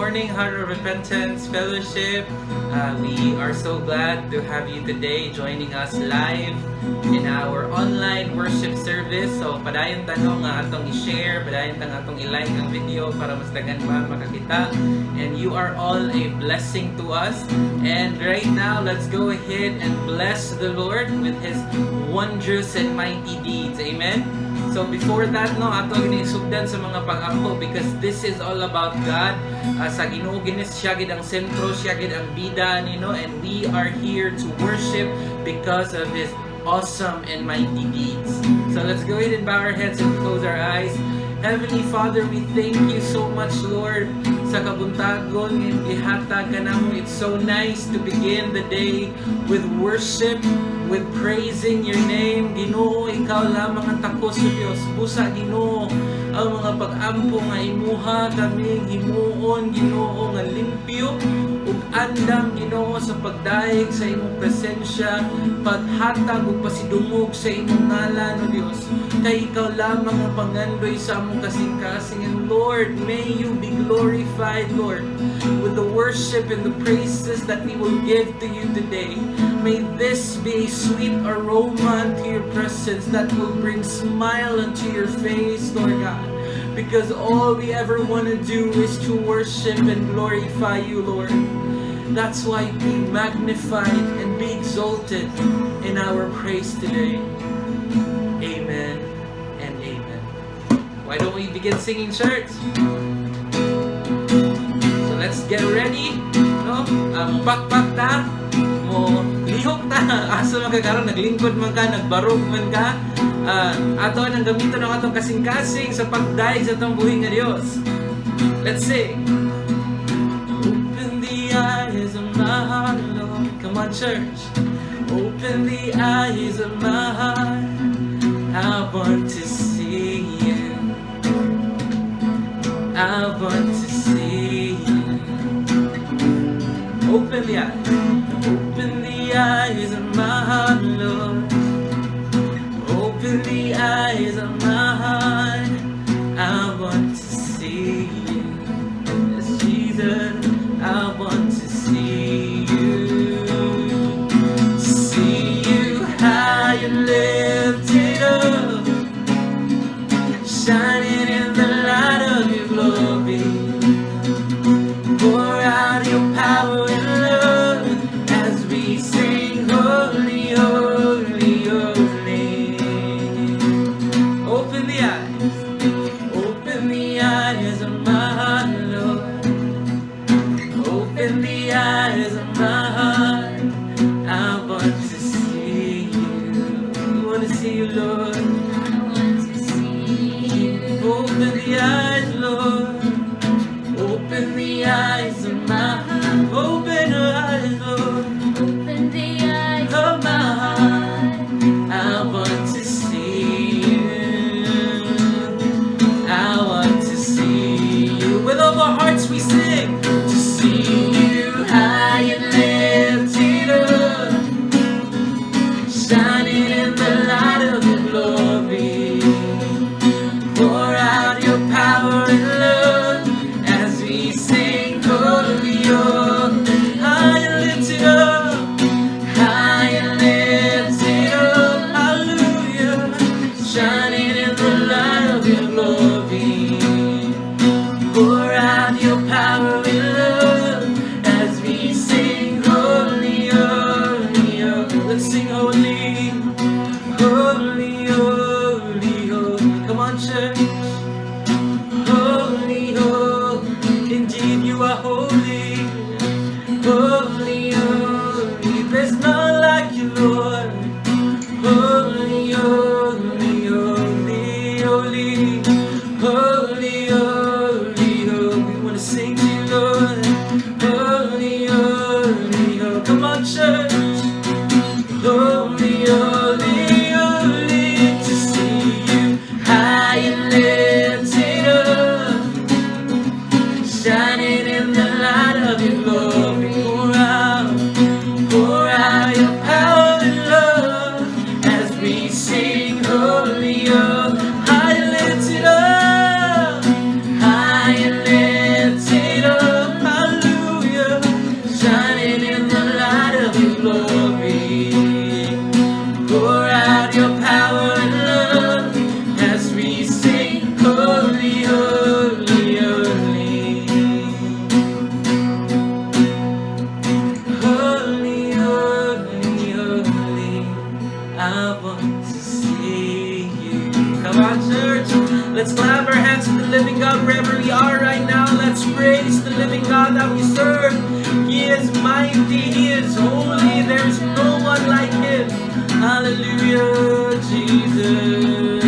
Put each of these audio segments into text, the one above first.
Morning, Heart of Repentance Fellowship. We are so glad to have you today joining us live in our online worship service. So, padayon ta no nga atong i-share, padayon ta nga atong i-like ang video para mas daghan pa makakita. And you are all a blessing to us. And right now, let's go ahead and bless the Lord with His wondrous and mighty deeds. Amen? So before that, no, ato gini sugdan sa mga pag-ampo because this is all about God. Sa Ginoo ginis siya gid ang sentro, siya gid ang bida nino, and we are here to worship because of His awesome and mighty deeds. So let's go ahead and bow our heads and close our eyes. Heavenly Father, we thank you so much, Lord, sa kabuntagon nga gihatag kanamo. It's so nice to begin the day with worship, with praising your name. Ginoo, ikaw lamang ang takos sa Dios. Busa, Ginoo, ang mga pag-ampo nga imuha kaming himuon, Ginoo, nga limpyo ug andam, Ginoo, sa pagdayeg sa imong presensya, paghatag ug pasidungog sa imong ngalan, O Dios. Kay ikaw lamang ang pangandoy sa among kasing-kasing. And Lord, may you be glorified, Lord, with the worship and the praises that we will give to you today. May this be a sweet aroma unto your presence that will bring smile unto your face, Lord God. Because all we ever want to do is to worship and glorify you, Lord. That's why be magnified and be exalted in our praise today. Amen and amen. Why don't we begin singing, church? So let's get ready. No? Pakpak ta, mo lihok ta. Asa man ka karon, naglingkod man ka, nagbarog man ka. Ato nang gamiton ang atong kasing-kasing sa pagdayeg sa atong buhi nga Dios. Let's sing. Open the eyes of my heart, Lord. Come on, church. Open the eyes of my heart. I want to see you. I want to see you. Open the eyes. Open the eyes of my heart, Lord. Open the eyes of my heart. I want to see you. Yes, Jesus, I want to see you. See you high and lifted up, shining in the light of your glory. Pour out your power and love as we sing, "Holy, holy, holy." Open the eyes, open the eyes of my heart, Lord. Open the eyes of my heart. I want to see you. We want to see you, Lord. I want to see you. Open the eyes, Lord. Open the eyes of my heart. Open the eyes, Lord, Open the eyes of my heart. I want to see you. I want to see you. With all our hearts we sing. To see you high and mighty, He is holy. There is no one like Him. Hallelujah, Jesus.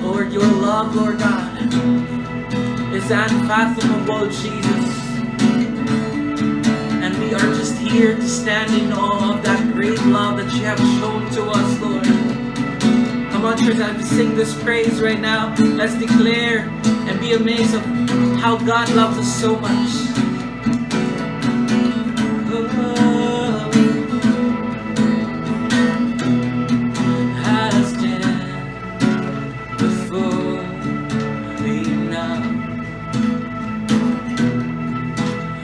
Lord, your love, Lord God, is unfathomable, Jesus. And we are just here to stand in awe of that great love that you have shown to us, Lord. Come on, church, as we sing this praise right now, let's declare and be amazed of how God loves us so much. Oh, I stand before thee now,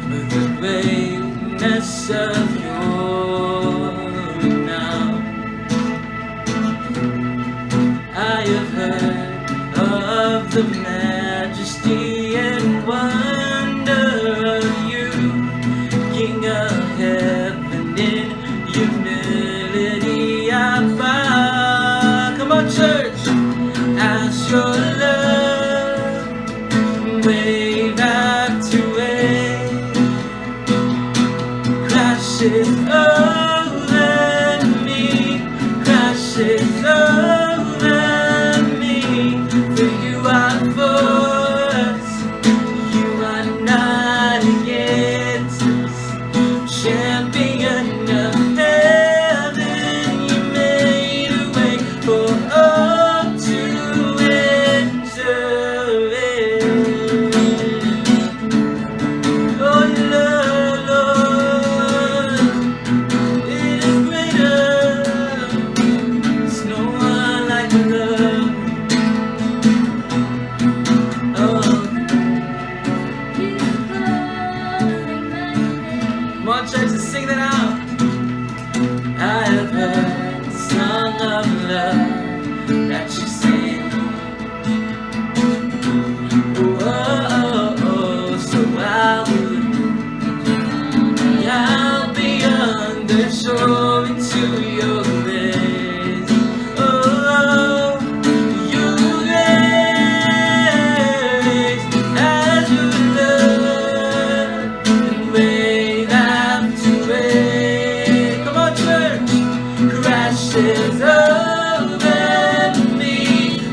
the greatness of your renown. I have heard of the majesty and wonder of you, King of heaven. In humility I bow. Come on, church, as your love, wave after wave, crashes over me, crashes over me. For you are for us, you are not against us. Champion of heaven, you made a way for all to enter in. Oh, Lord, Lord, it is greater. There's no one like the love. Oh, You calling my name. Come on, church, let's sing that out. I have heard the song of love that you sing. Oh, so I would out beyond the shore into your grace. Oh, your grace, as you love, and wave after wave. Come on, church, crashes over me,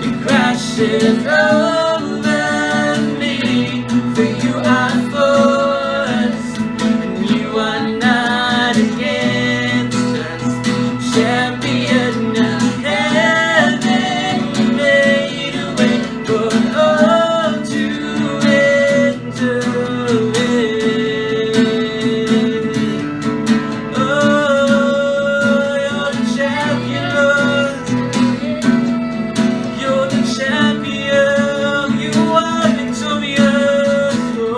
it crashes over me. For you are for us, and you are not against us. Champion of heaven, you made a way for all to enter in. Oh, you're the champion, Lord. You're the champion. You are victorious, Lord.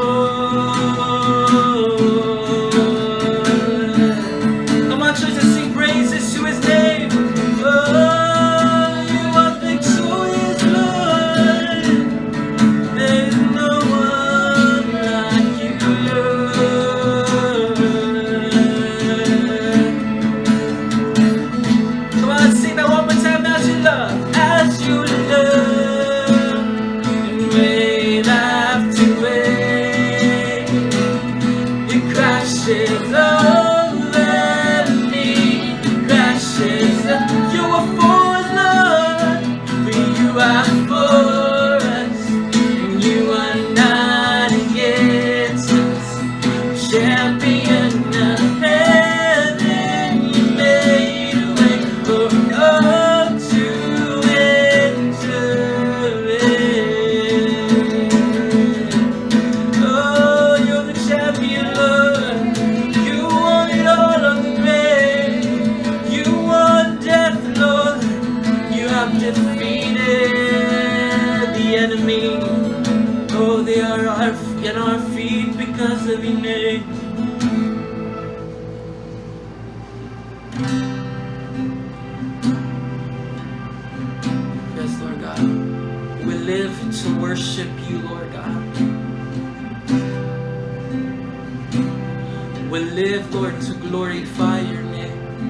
Come on, church, and sing praises to His name. Oh, you are victorious, Lord. There's no one like you, Lord. Come on, let's sing that one more time. As you love, as you love, and wave after wave, it crashes over me. It crashes. You are for us, Lord. For you are for us, and you are not against us. Champion of heaven, you made a way for all to enter in. Oh, you're the champion, Lord. You won it all on the grave. You won death, Lord. You have defeated the enemy. Oh, they are in our feet because of your name. Yes, Lord God. We live to worship you, Lord God. We live, Lord, to glorify your name.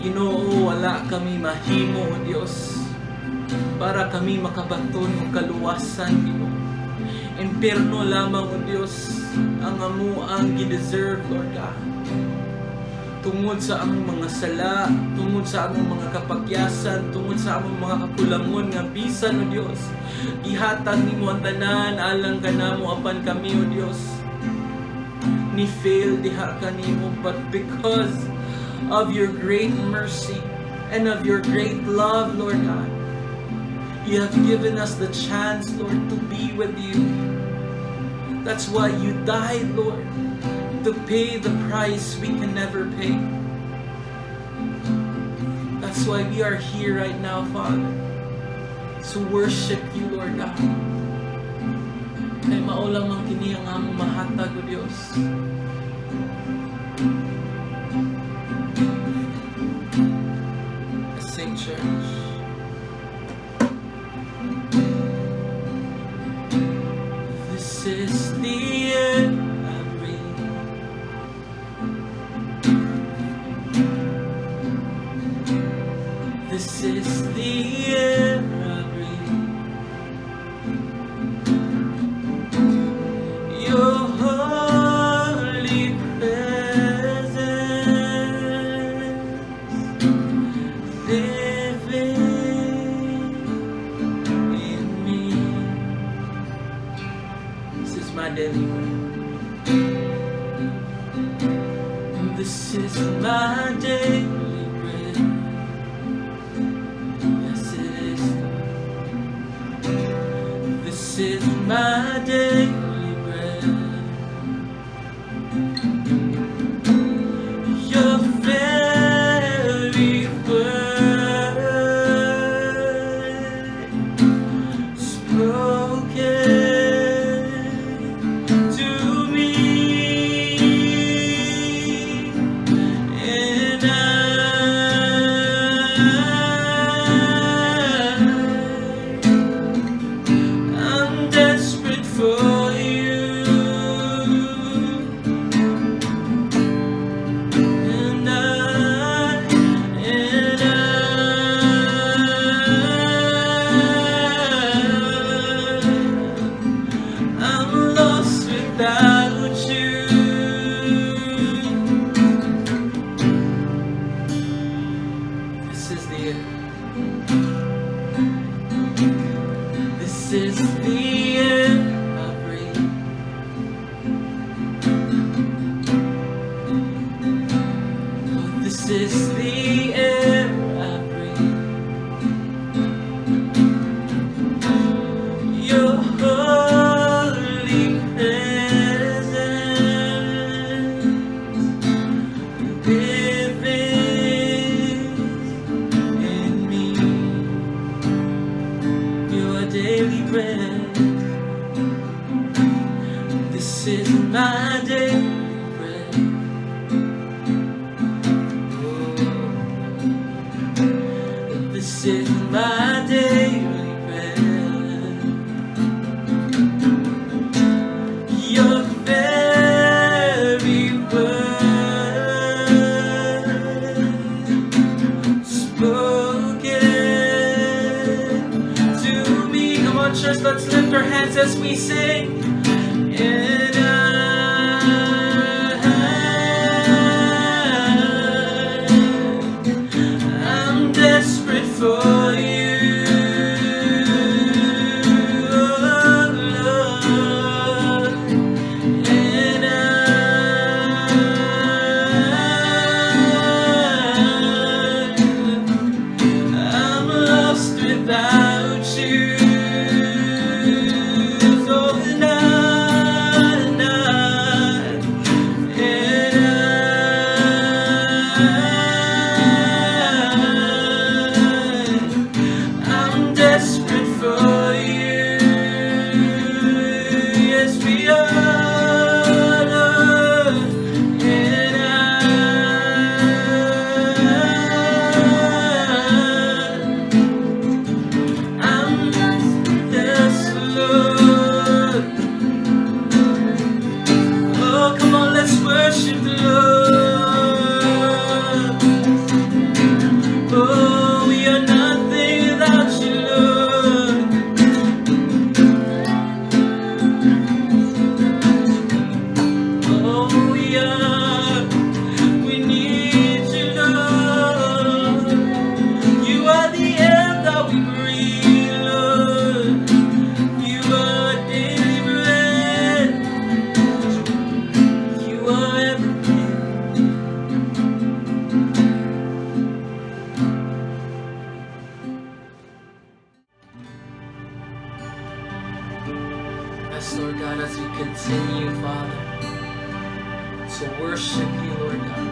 Ginoo, wala Wala kami mahimo, O Dios, para kami makabaton og kaluwasan, Ginoo. Impierno lamang, O Dios, ang amoang gi-deserve, Lord God. Tungod sa among mga sala, tungod sa among mga kapagyasan, tungod sa among mga kakulangon nga bisan, O Dios, gihatag nimo ang tanan alang kanamo, apan kami, O Dios, ni fail diha kanimo. But because of your great mercy and of your great love, Lord God, you have given us the chance, Lord, to be with you. That's why you died, Lord, to pay the price we can never pay. That's why we are here right now, Father, to worship you, Lord God. Kay mao lamang kini ang among mahatag, O Dios. Let's sing, church. This is the air I breathe. This is the air I breathe. Your holy presence living in me. This is my daily bread. This is my daily bread. Yes, it is. This is my daily bread. Your very word spoken to me, and I'm desperate for you, and I'm lost without you. This is the air. This is the air I breathe. Oh, this is the air I breathe. Your holy presence living in me. Your daily bread. This is my daily bread. Oh, this is my daily bread. Your very word spoken to me. Come on, church, let's lift our hands as we sing. And I'm desperate for you, oh Lord. And I'm lost without you. So and us, Lord God, as we continue, Father, to worship you, Lord God.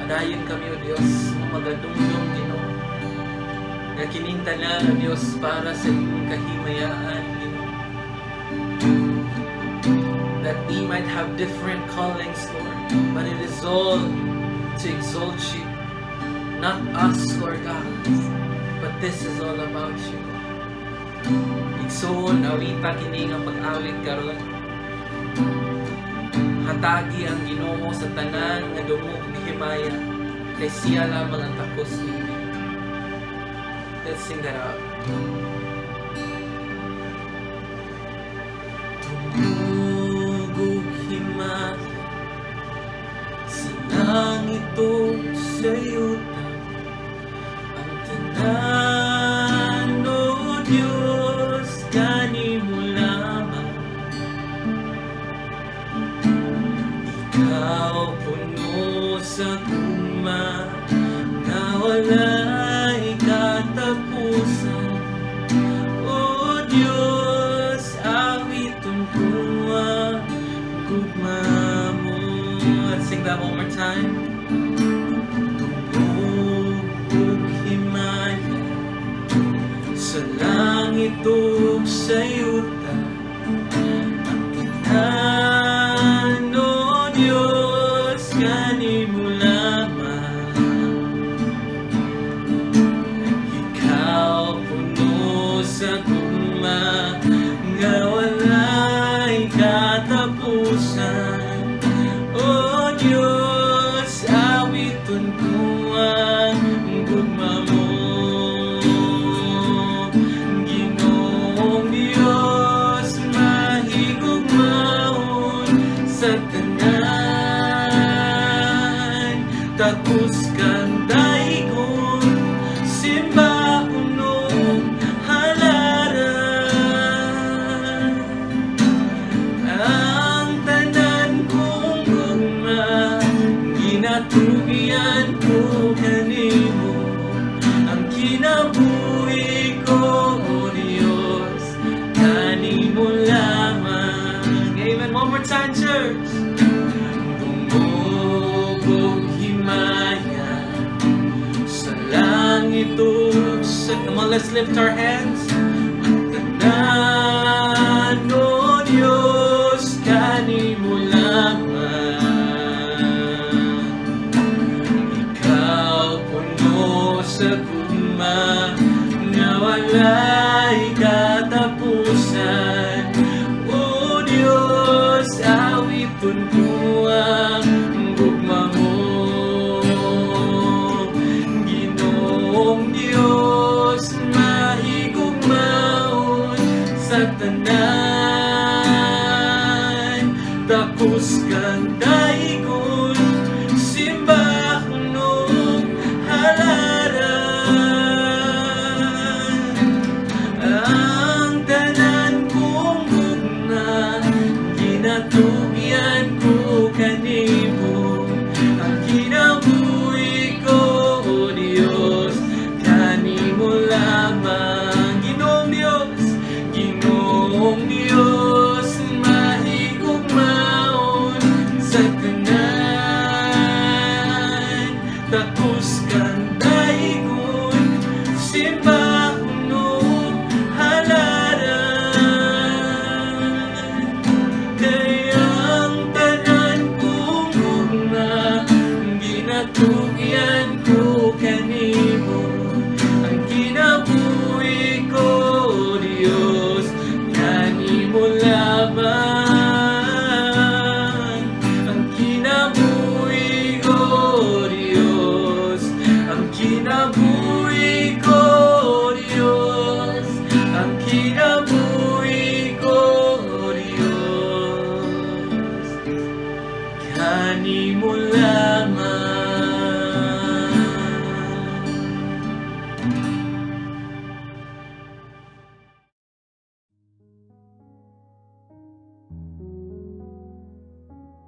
Padayon kami, O Diyos, nga magadumdum, Ginoo, nga kining tanan, O Diyos, para sa imong kahimayaan, Ginoo. That we might have different callings, Lord, but it is all to exalt you. Not us, Lord God, but this is all about you. Igsoon, awita kini nga pag-awit karon. Hatagi ang Ginoo sa tanan nga dungog ug himaya, kay siya lamang ang takos niini. Let's sing that out. Dungog ug himaya sa langit ug sa yuta, ang tanan, O Diyos, kanimo lamang. Ikaw puno sa gugma nga walay katapusan. O Diyos, awiton ko ang gugma mo. Let's sing that one more time. Dungog ug himaya sa langit ug sa yuta, ang tanan, O Diyos, kanimo lamang. Ikaw puno sa gugma nga walay katapusan. O Diyos, awiton ko ang gugma mo. Ginoong Diyos, mahigugmaon sa tanan. Takos kang daigon, simbahon ug halaran. Ang tanan kong gugma, ginatugyan ko kanimo. Ang kinabuhi ko, O Diyos, kanimo lamang. Amen. One more time, church. Dungog ug himaya sa langit ug sa. Come on, let's lift our hands. Ang tanan, O Diyos, kanimo lamang. Ikaw puno sa gugma nga walay katapusan. O Diyos, awiton ko ang gugma mo. Ginoong Diyos, mahigugmaon sa tanan. Takos kang daigon, simbahon ug halaran. Ang tanan kong gugma, ginatugyan ko kanimo. Ang kinabuhi ko, O Diyos, kanimo lamang. Ginoong Diyos, Ginoong Diyos, mahigugmaon sa tanan. Takos kang daigon, simbahon ug halaran. Kay ang tanan kong gugma, ginatugyan ko kanimo. Ang kinabuhi ko, O Diyos, kanimo lamang. Ang kinabuhi ko, O Diyos, ang kinabuhi ko, O Diyos, ang kinabuhi ko, O Diyos, kanimo lamang.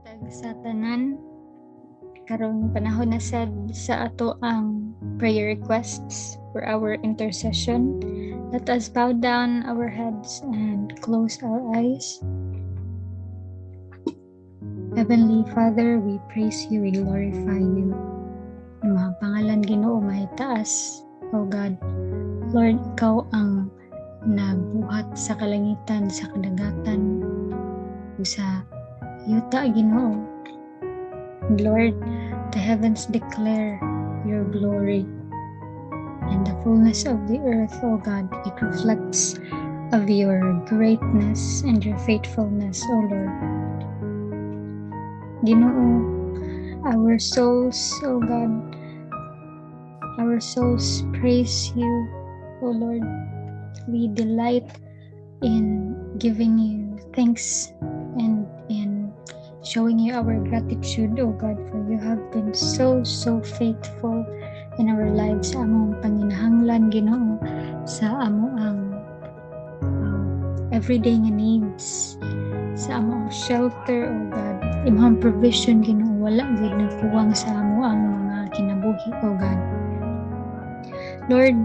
Tag sa tanan, karong panahon na sad sa ato ang prayer requests for our intercession. Let us bow down our heads and close our eyes. Heavenly Father, we praise you, we glorify you. Imong pangalan, Ginoo, mahitaas, O God. Lord, ikaw ang nagbuhat sa kalangitan, sa kadagatan, ug sa yuta, Ginoo. Lord, the heavens declare your glory and the fullness of the earth, O God, it reflects of your greatness and your faithfulness, O Lord. Ginoo, our souls, O God, our souls praise you, O Lord. We delight in giving you thanks and in showing you our gratitude, O God, for you have been so, so faithful in our lives, sa among panginahanglan, Ginoo, sa among everyday nga needs, sa among shelter, O God. Imong provision, Ginoo, wala gyud nagkuwang sa among mga kinabuhi, O God. Lord,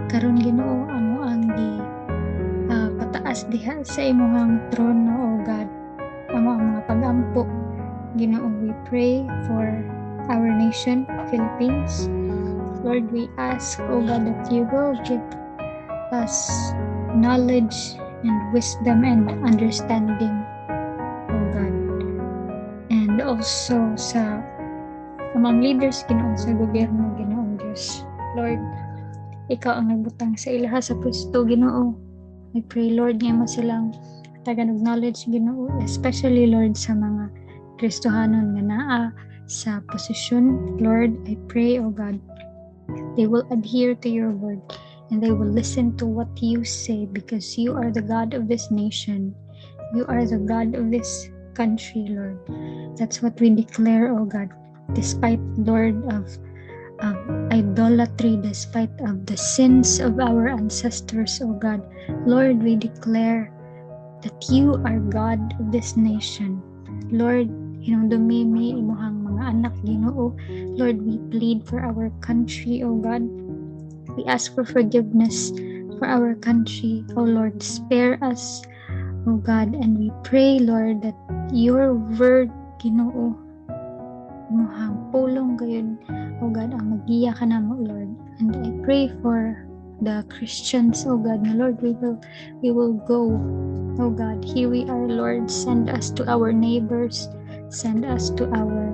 karon, Ginoo, amo ang gi pataas diha sa imong trono, O God. Amo ang mga pagampo. Ginoo, we pray for our nation, Philippines. Lord, we ask, O God, that you will give us knowledge and wisdom and understanding, O God. And also sa among leaders, Ginoo, sa gobyerno, Ginoong Diyos. Lord, ikaw ang nagbutang sa ilaha sa pwesto, Ginoo. I pray, Lord, nga mo silang tagan og knowledge, Ginoo, especially, Lord, sa mga Kristohanon nga naa sa posisyon. Lord, I pray, O God, they will adhere to your word and they will listen to what you say because you are the God of this nation. You are the God of this country, Lord. That's what we declare, O God. Despite, Lord, of idolatry, despite of the sins of our ancestors, O God, Lord, we declare that you are God of this nation. Lord, hinumdumi mi imuhang mga anak, Ginoo. Lord, we plead for our country, O God. We ask for forgiveness for our country. O Lord, spare us, O God, and we pray, Lord, that your word, Ginoo, imuhang pulong gayud, O God, ang magiya ka namo, Lord. And I pray for the Christians, O God, na Lord, we will go, O God. Here we are, Lord. Send us to our neighbors, send us to our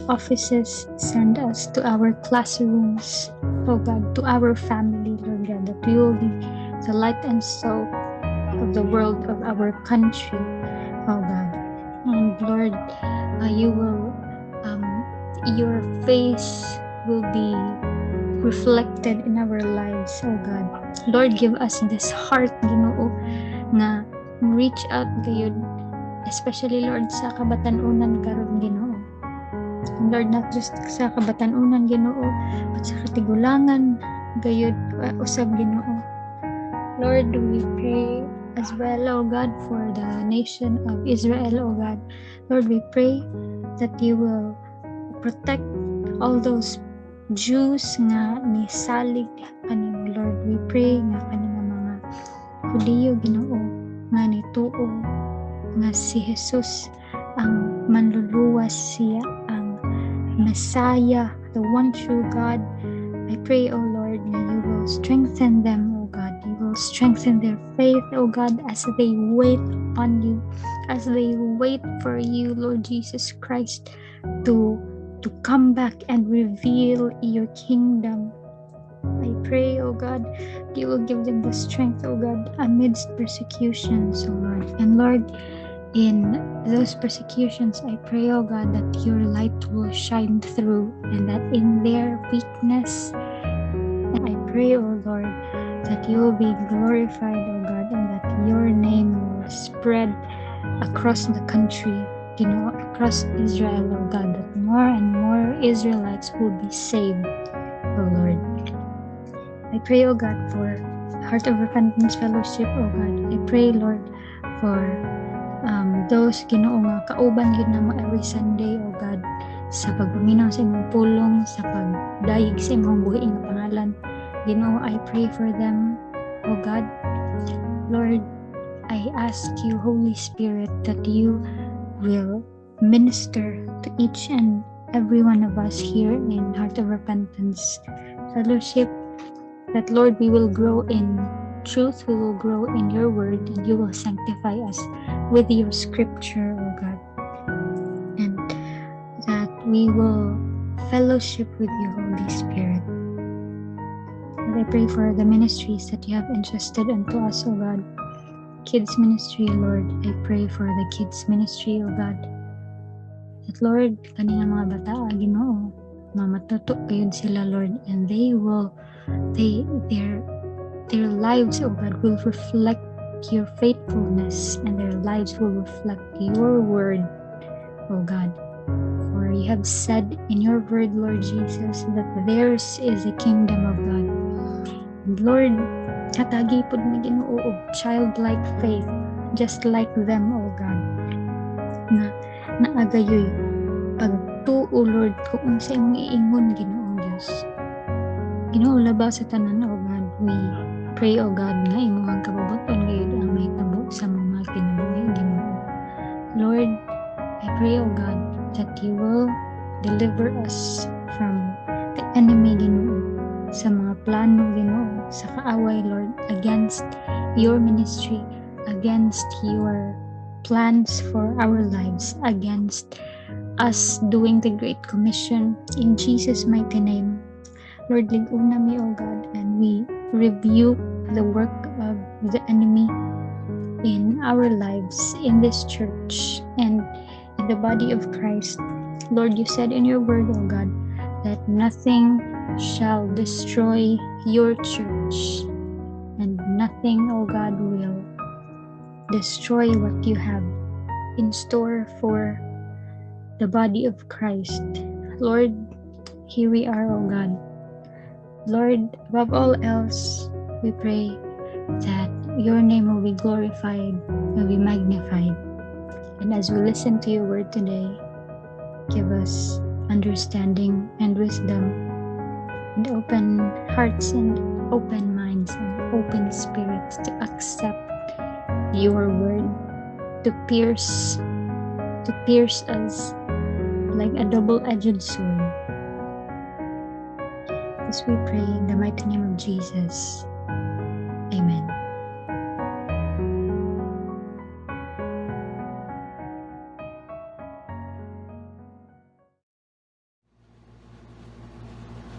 offices, send us to our classrooms, O God, to our family, Lord God, that we will be the light and salt of the world, of our country, O God. And Lord, your face will be reflected in our lives, oh God. Lord, give us this heart, Ginoo, nga reach out gayud, especially, Lord, sa kabatan-unan karon, Ginoo. And Lord, not just sa kabatan-unan, Ginoo, but sa katigulangan gayud usab, Ginoo. Lord, we pray as well, O God, for the nation of Israel, O God. Lord, we pray that you will protect all those Jews nga nisalig kanimo, Lord. We pray nga kani nga mga Hudiyo, Ginoo, nga nituo nga si Jesus ang manluluwas, siya ang Messiah, the one true God. I pray, O Lord, nga you will strengthen them, O God. You will strengthen their faith, O God, as they wait upon you, as they wait for you, Lord Jesus Christ, to come back and reveal your kingdom. I pray, O God, you will give them the strength, O God, amidst persecutions, O Lord. And Lord, in those persecutions, I pray, O God, that your light will shine through and that in their weakness, I pray, O Lord, that you will be glorified, O God, and that your name will spread across the country, across Israel, O God, that more and more Israelites will be saved, O Lord. I pray, O God, for Heart of Repentance Fellowship, O God. I pray, Lord, for those, Ginoo, nga kauban gyud namo every Sunday, O God, sa pagpaminaw sa imong pulong, sa pagdayeg sa imong buhi nga pangalan. Ginoo, I pray for them. O God. Lord, I ask you, Holy Spirit, that you will minister to each and every one of us here in Heart of Repentance Fellowship, that, Lord, we will grow in truth, we will grow in your word, and you will sanctify us with your scripture, O God, and that we will fellowship with you, Holy Spirit. And I pray for the ministries that you have entrusted unto us, O God. Kids ministry, Lord, I pray for the kids ministry, O God. That, Lord, kani nga mga bata, Ginoo, mamatuto gayud sila, Lord, and they will, they, their lives, O God, will reflect your faithfulness, and their lives will reflect your word, O God. For you have said in your word, Lord Jesus, that theirs is the kingdom of God. And Lord, hatagi pod mi, Ginoo, og childlike faith, just like them, O God. Na naa gayoy pagtuo, Lord, kung unsa imong iingon, Ginoong Dios. Ginoo, labaw sa tanan, O God, we pray, O God, nga imong kabubut-on gayud ang mahitabo sa mga kinabuhi, Ginoo. Lord, I pray, O God, that you will deliver us from the enemy, Ginoo, sa mga plano, Ginoo, sa kaaway, Lord, against your ministry, against your plans for our lives, against us doing the Great Commission, in Jesus' mighty name. Lord, lig-una mi, O God, and we rebuke the work of the enemy in our lives, in this church, and in the body of Christ. Lord, you said in your word, O God, that nothing shall destroy your church, and nothing, O God, will destroy what you have in store for the body of Christ. Lord, here we are, O God. Lord, above all else, we pray that your name will be glorified, will be magnified. And as we listen to your word today, give us understanding and wisdom, and open hearts and open minds and open spirits to accept your word, to pierce us like a double-edged sword. This we pray in the mighty name of Jesus. Amen.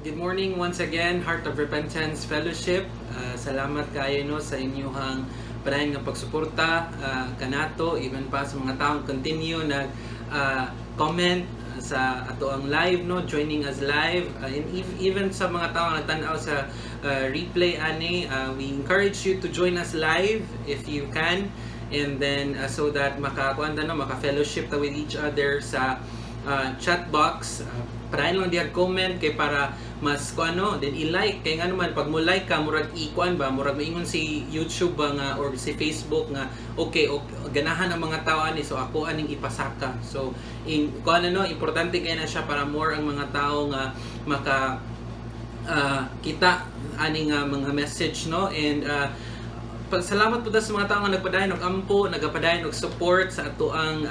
Good morning once again, Heart of Repentance Fellowship. Salamat kayo, no, sa inyuhang padayon nga pagsuporta kanato, even pa sa mga taong continue nag comment sa ato ang live, no, joining us live, and even sa mga taong nagtan-aw sa replay ani, we encourage you to join us live if you can, and then so that makakuan ta, no, maka-fellowship ta with each other sa chat box. Padayon lang diha comment kay para mas kuan, no, then i-like kay ngano man pag mo like ka, murag i-kuan ba, murag moingon si YouTube ba nga or si Facebook nga okay, ganahan ang mga tao ani, so ako aning ipasaka. So in kuan, ano, importante kay na siya para more ang mga tao nga maka kita ani nga mga message, no. And salamat po sa mga tao nga nagpadayon og ampo, nagapadayon og support sa atoang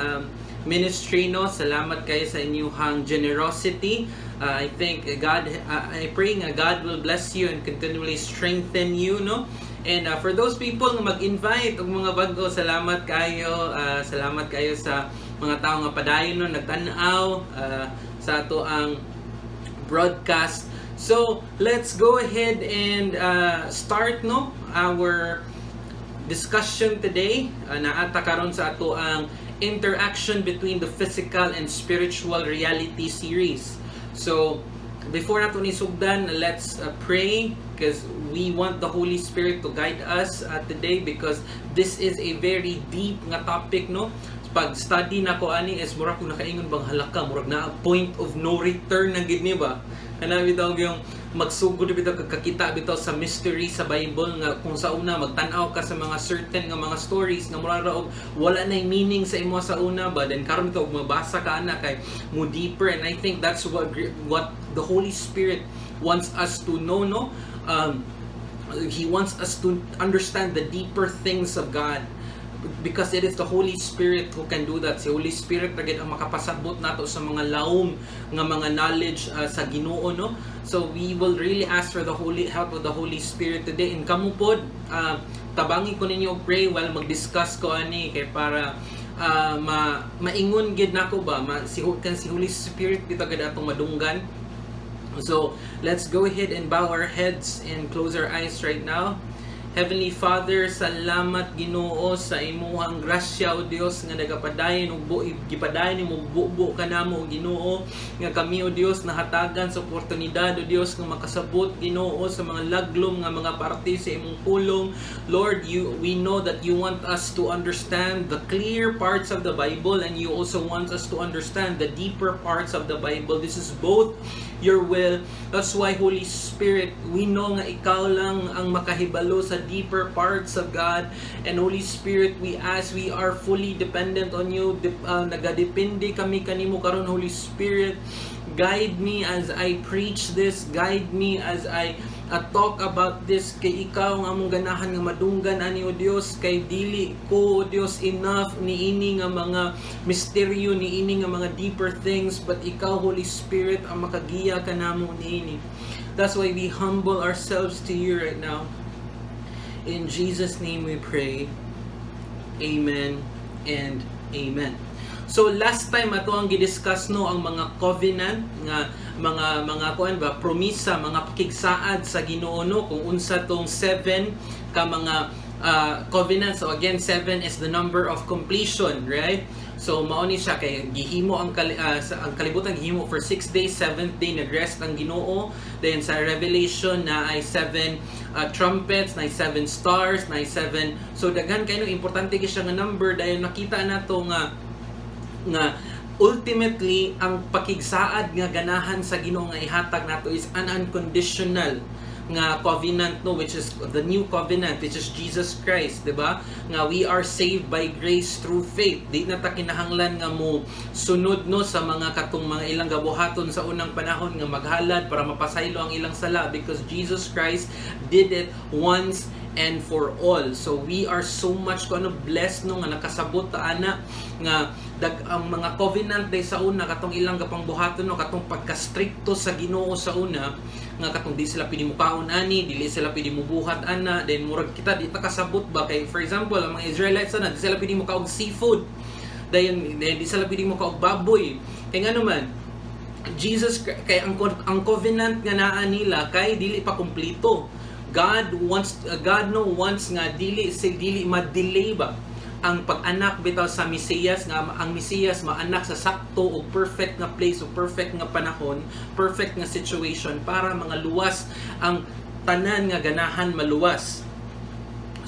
ministry, no. Salamat kayo sa inyong generosity. I think God, I pray nga God will bless you and continually strengthen you, no. And for those people nga mag-invite og mga bag-o, salamat kayo. Salamat kayo sa mga tao nga padayon, no, nagtan-aw sa ato ang broadcast. So, let's go ahead and start, no, our discussion today. Naa ta karon sa ato ang interaction between the physical and spiritual reality series. So, before nato ni sugdan, let's pray because we want the Holy Spirit to guide us today, because this is a very deep nga topic, no. Pag study nako ani is murag kung nakaingon bang halaka, murag na point of no return na gid ni ba. Kana bitaw yung magsugod bitaw kakita bitaw sa mystery sa Bible nga kung sa una magtan-aw ka sa mga certain nga mga stories nga mura ra og wala na meaning sa imo sa una ba, then karon bitaw mabasa ka ana kay mo deeper. And I think that's what the Holy Spirit wants us to know, no. He wants us to understand the deeper things of God because it is the Holy Spirit who can do that. Si Holy Spirit na gid ang makapasabot nato sa mga lawom nga mga knowledge sa Ginoo, no? So we will really ask for the holy help of the Holy Spirit today. And kamo pod, tabangi ko ninyo og pray while mag-discuss ko ani kay para ma maingon gid nako ba ma, si kan si Holy Spirit bitaw gid atong madunggan. So let's go ahead and bow our heads and close our eyes right now. Heavenly Father, salamat, Ginoo, sa imuhang grasya, o Dios, nga nagapadayon og gipadayon nimo bubo kanamo, Ginoo, nga kami, o Dios, nahatagan sa oportunidad, o Dios, nga makasabot, Ginoo, sa mga laglom nga mga parte sa imong pulong. Lord, you we know that you want us to understand the clear parts of the Bible and you also want us to understand the deeper parts of the Bible. This is both your will. That's why, Holy Spirit, we know nga ikaw lang ang makahibalo sa deeper parts of God. And Holy Spirit, we ask, we are fully dependent on you. Nagadepende kami kanimo karon, Holy Spirit. Guide me as I preach this. Guide me as I talk about this. Kay ikaw ang among ganahan nga madunggan ani, o Dios, kay dili ko, o Dios, enough niini nga mga misteryo, niini nga mga deeper things, but ikaw, Holy Spirit, ang makagiya kanamo niini. That's why we humble ourselves to you right now. In Jesus' name we pray. Amen and amen. So last time ato ang gidiscuss, no, ang mga covenant nga mga kuan ba, promisa, mga pakigsaad sa Ginoo, no, kung unsa tong seven ka mga covenant. So again, seven is the number of completion, right? So mao ni siya kay gihimo ang kalibutan gihimo for 6 days, seventh day nagrest ang Ginoo. Then sa Revelation naay seven trumpets, naay seven stars, naay seven. So daghan kay no, importante kay siya nga number dahil nakita nato nga ultimately ang pakigsaad nga ganahan sa Ginoo nga ihatag nato is an unconditional nga covenant, no, which is the new covenant, which is Jesus Christ, di ba, nga we are saved by grace through faith. Di na ta kinahanglan nga mo sunod, no, sa mga katong mga ilang gabuhaton sa unang panahon nga maghalad para mapasaylo ang ilang sala because Jesus Christ did it once and for all. So we are so much kuno blessed, no, nga nakasabot ta ana nga ang mga covenant day sa una, katong ilang gapangbuhaton, no, katong pagka-strikto sa Ginoo sa una nga katong di sila pwede mukaon ani, dili sila pwede mubuhat ana. Then murag kita di ta kasabot ba, kay for example, ang mga Israelites ana, di sila pwede mukaog seafood. Dayon di sila pwede mukaog baboy. Kay ngano man, Jesus kay ang covenant nga naa nila kay dili pa kumpleto. God wants God, no, wants nga dili si dili ma-delay ba ang pag-anak bitaw sa Mesiyas, nga ang Mesiyas maanak sa sakto o perfect nga place o perfect nga panahon, perfect nga situation para mga luwas ang tanan nga ganahan maluwas.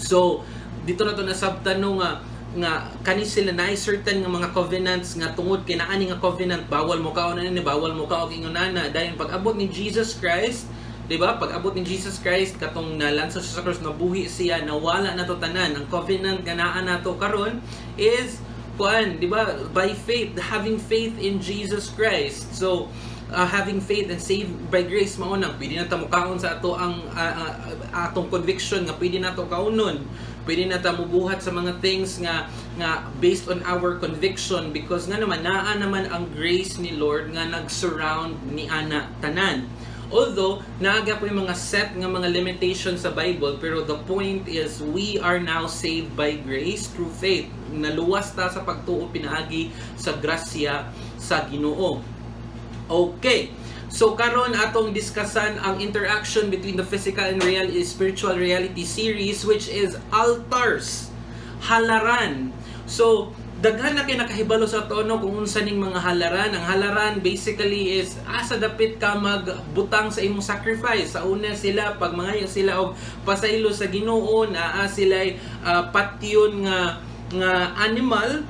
So dito na to nasabtan, no, nga kani sila na certain nga mga covenants nga tungod kay naa ni nga covenant, bawal mo kaon ani, bawal mo kaon ingon ana. Dayon pag abot ni Jesus Christ, di ba? Pag abot ni Jesus Christ, katong nalansa siya sa cross, nabuhi siya, nawala na to tanan. Ang covenant nga naa nato karon is kuan, di ba? By faith, having faith in Jesus Christ. So having faith and saved by grace, mao nang pwede na ta mukaon sa ato ang atong conviction nga pwede nato kaunon. Pwede na ta mubuhat sa mga things nga based on our conviction because nga naman naa naman ang grace ni Lord nga nag-surround ni ana tanan. Although, naa gyapoy mga set nga mga limitations sa Bible, pero the point is, we are now saved by grace through faith. Naluwas ta sa pagtuo pinaagi sa grasya sa Ginoo. Okay. So karon atong diskusan ang interaction between the physical and real spiritual reality series, which is altars. Halaran. So daghan na kay nakahibalo sa ato, no, kung unsa ning mga halaran. Ang halaran basically is asa dapit ka magbutang sa imong sacrifice. Sa una sila, pag mangayo sila og pasaylo sa Ginoo, naa sila patyon nga animal,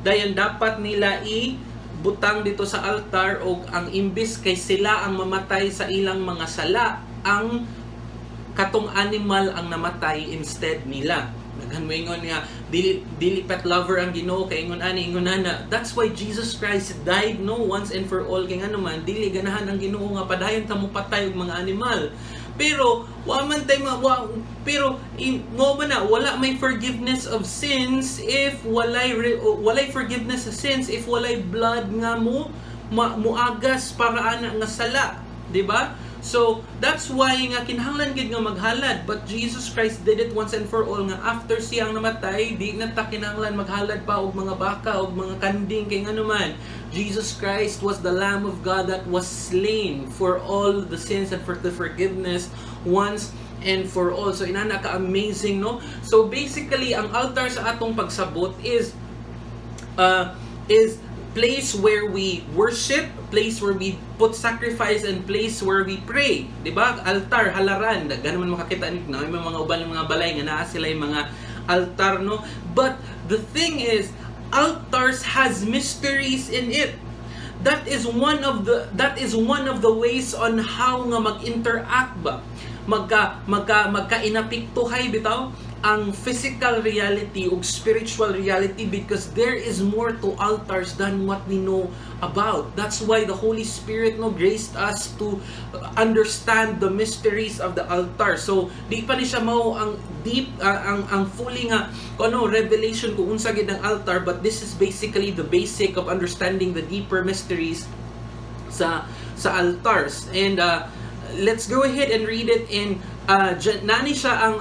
dayon dapat nila i butang dito sa altar og ang imbis kay sila ang mamatay sa ilang mga sala, ang katong animal ang namatay instead nila. Daghan mo ingon nga dili pet lover ang Ginoo kay ingon ani, ingon ana. That's why Jesus Christ died, no, once and for all, kay ngano man dili ganahan ang Ginoo nga padayon ta mo patay og mga animal. Pero wa man tay ma, wa, pero in, mo man na wala may forgiveness of sins if walay forgiveness of sins if walay blood nga muagas para ana nga sala, di ba? So that's why nga kinahanglan gid nga maghalad, but Jesus Christ did it once and for all nga after siyang namatay, di na ta kinahanglan maghalad pa og mga baka og mga kanding, kay ngano man, Jesus Christ was the Lamb of God that was slain for all the sins and for the forgiveness once and for all. So inana ka amazing, no? So basically, ang altar sa atong pagsabot is place where we worship, place where we put sacrifice, and place where we pray. 'Di ba? Altar, halaran. Daghan man makakita ni na may mga uban ng mga balay nga naa sila yung mga altar, no? But the thing is, altars has mysteries in it. That is one of the ways on how nga mag-interact ba, magka inapiktuhay bitaw ang physical reality ug spiritual reality, because there is more to altars than what we know about. That's why the Holy Spirit, no, graced us to understand the mysteries of the altar. So di pa ni siya mao ang deep ang fully nga ano revelation kung unsa gid ang altar, but this is basically the basic of understanding the deeper mysteries sa altars. And let's go ahead and read it in nani siya ang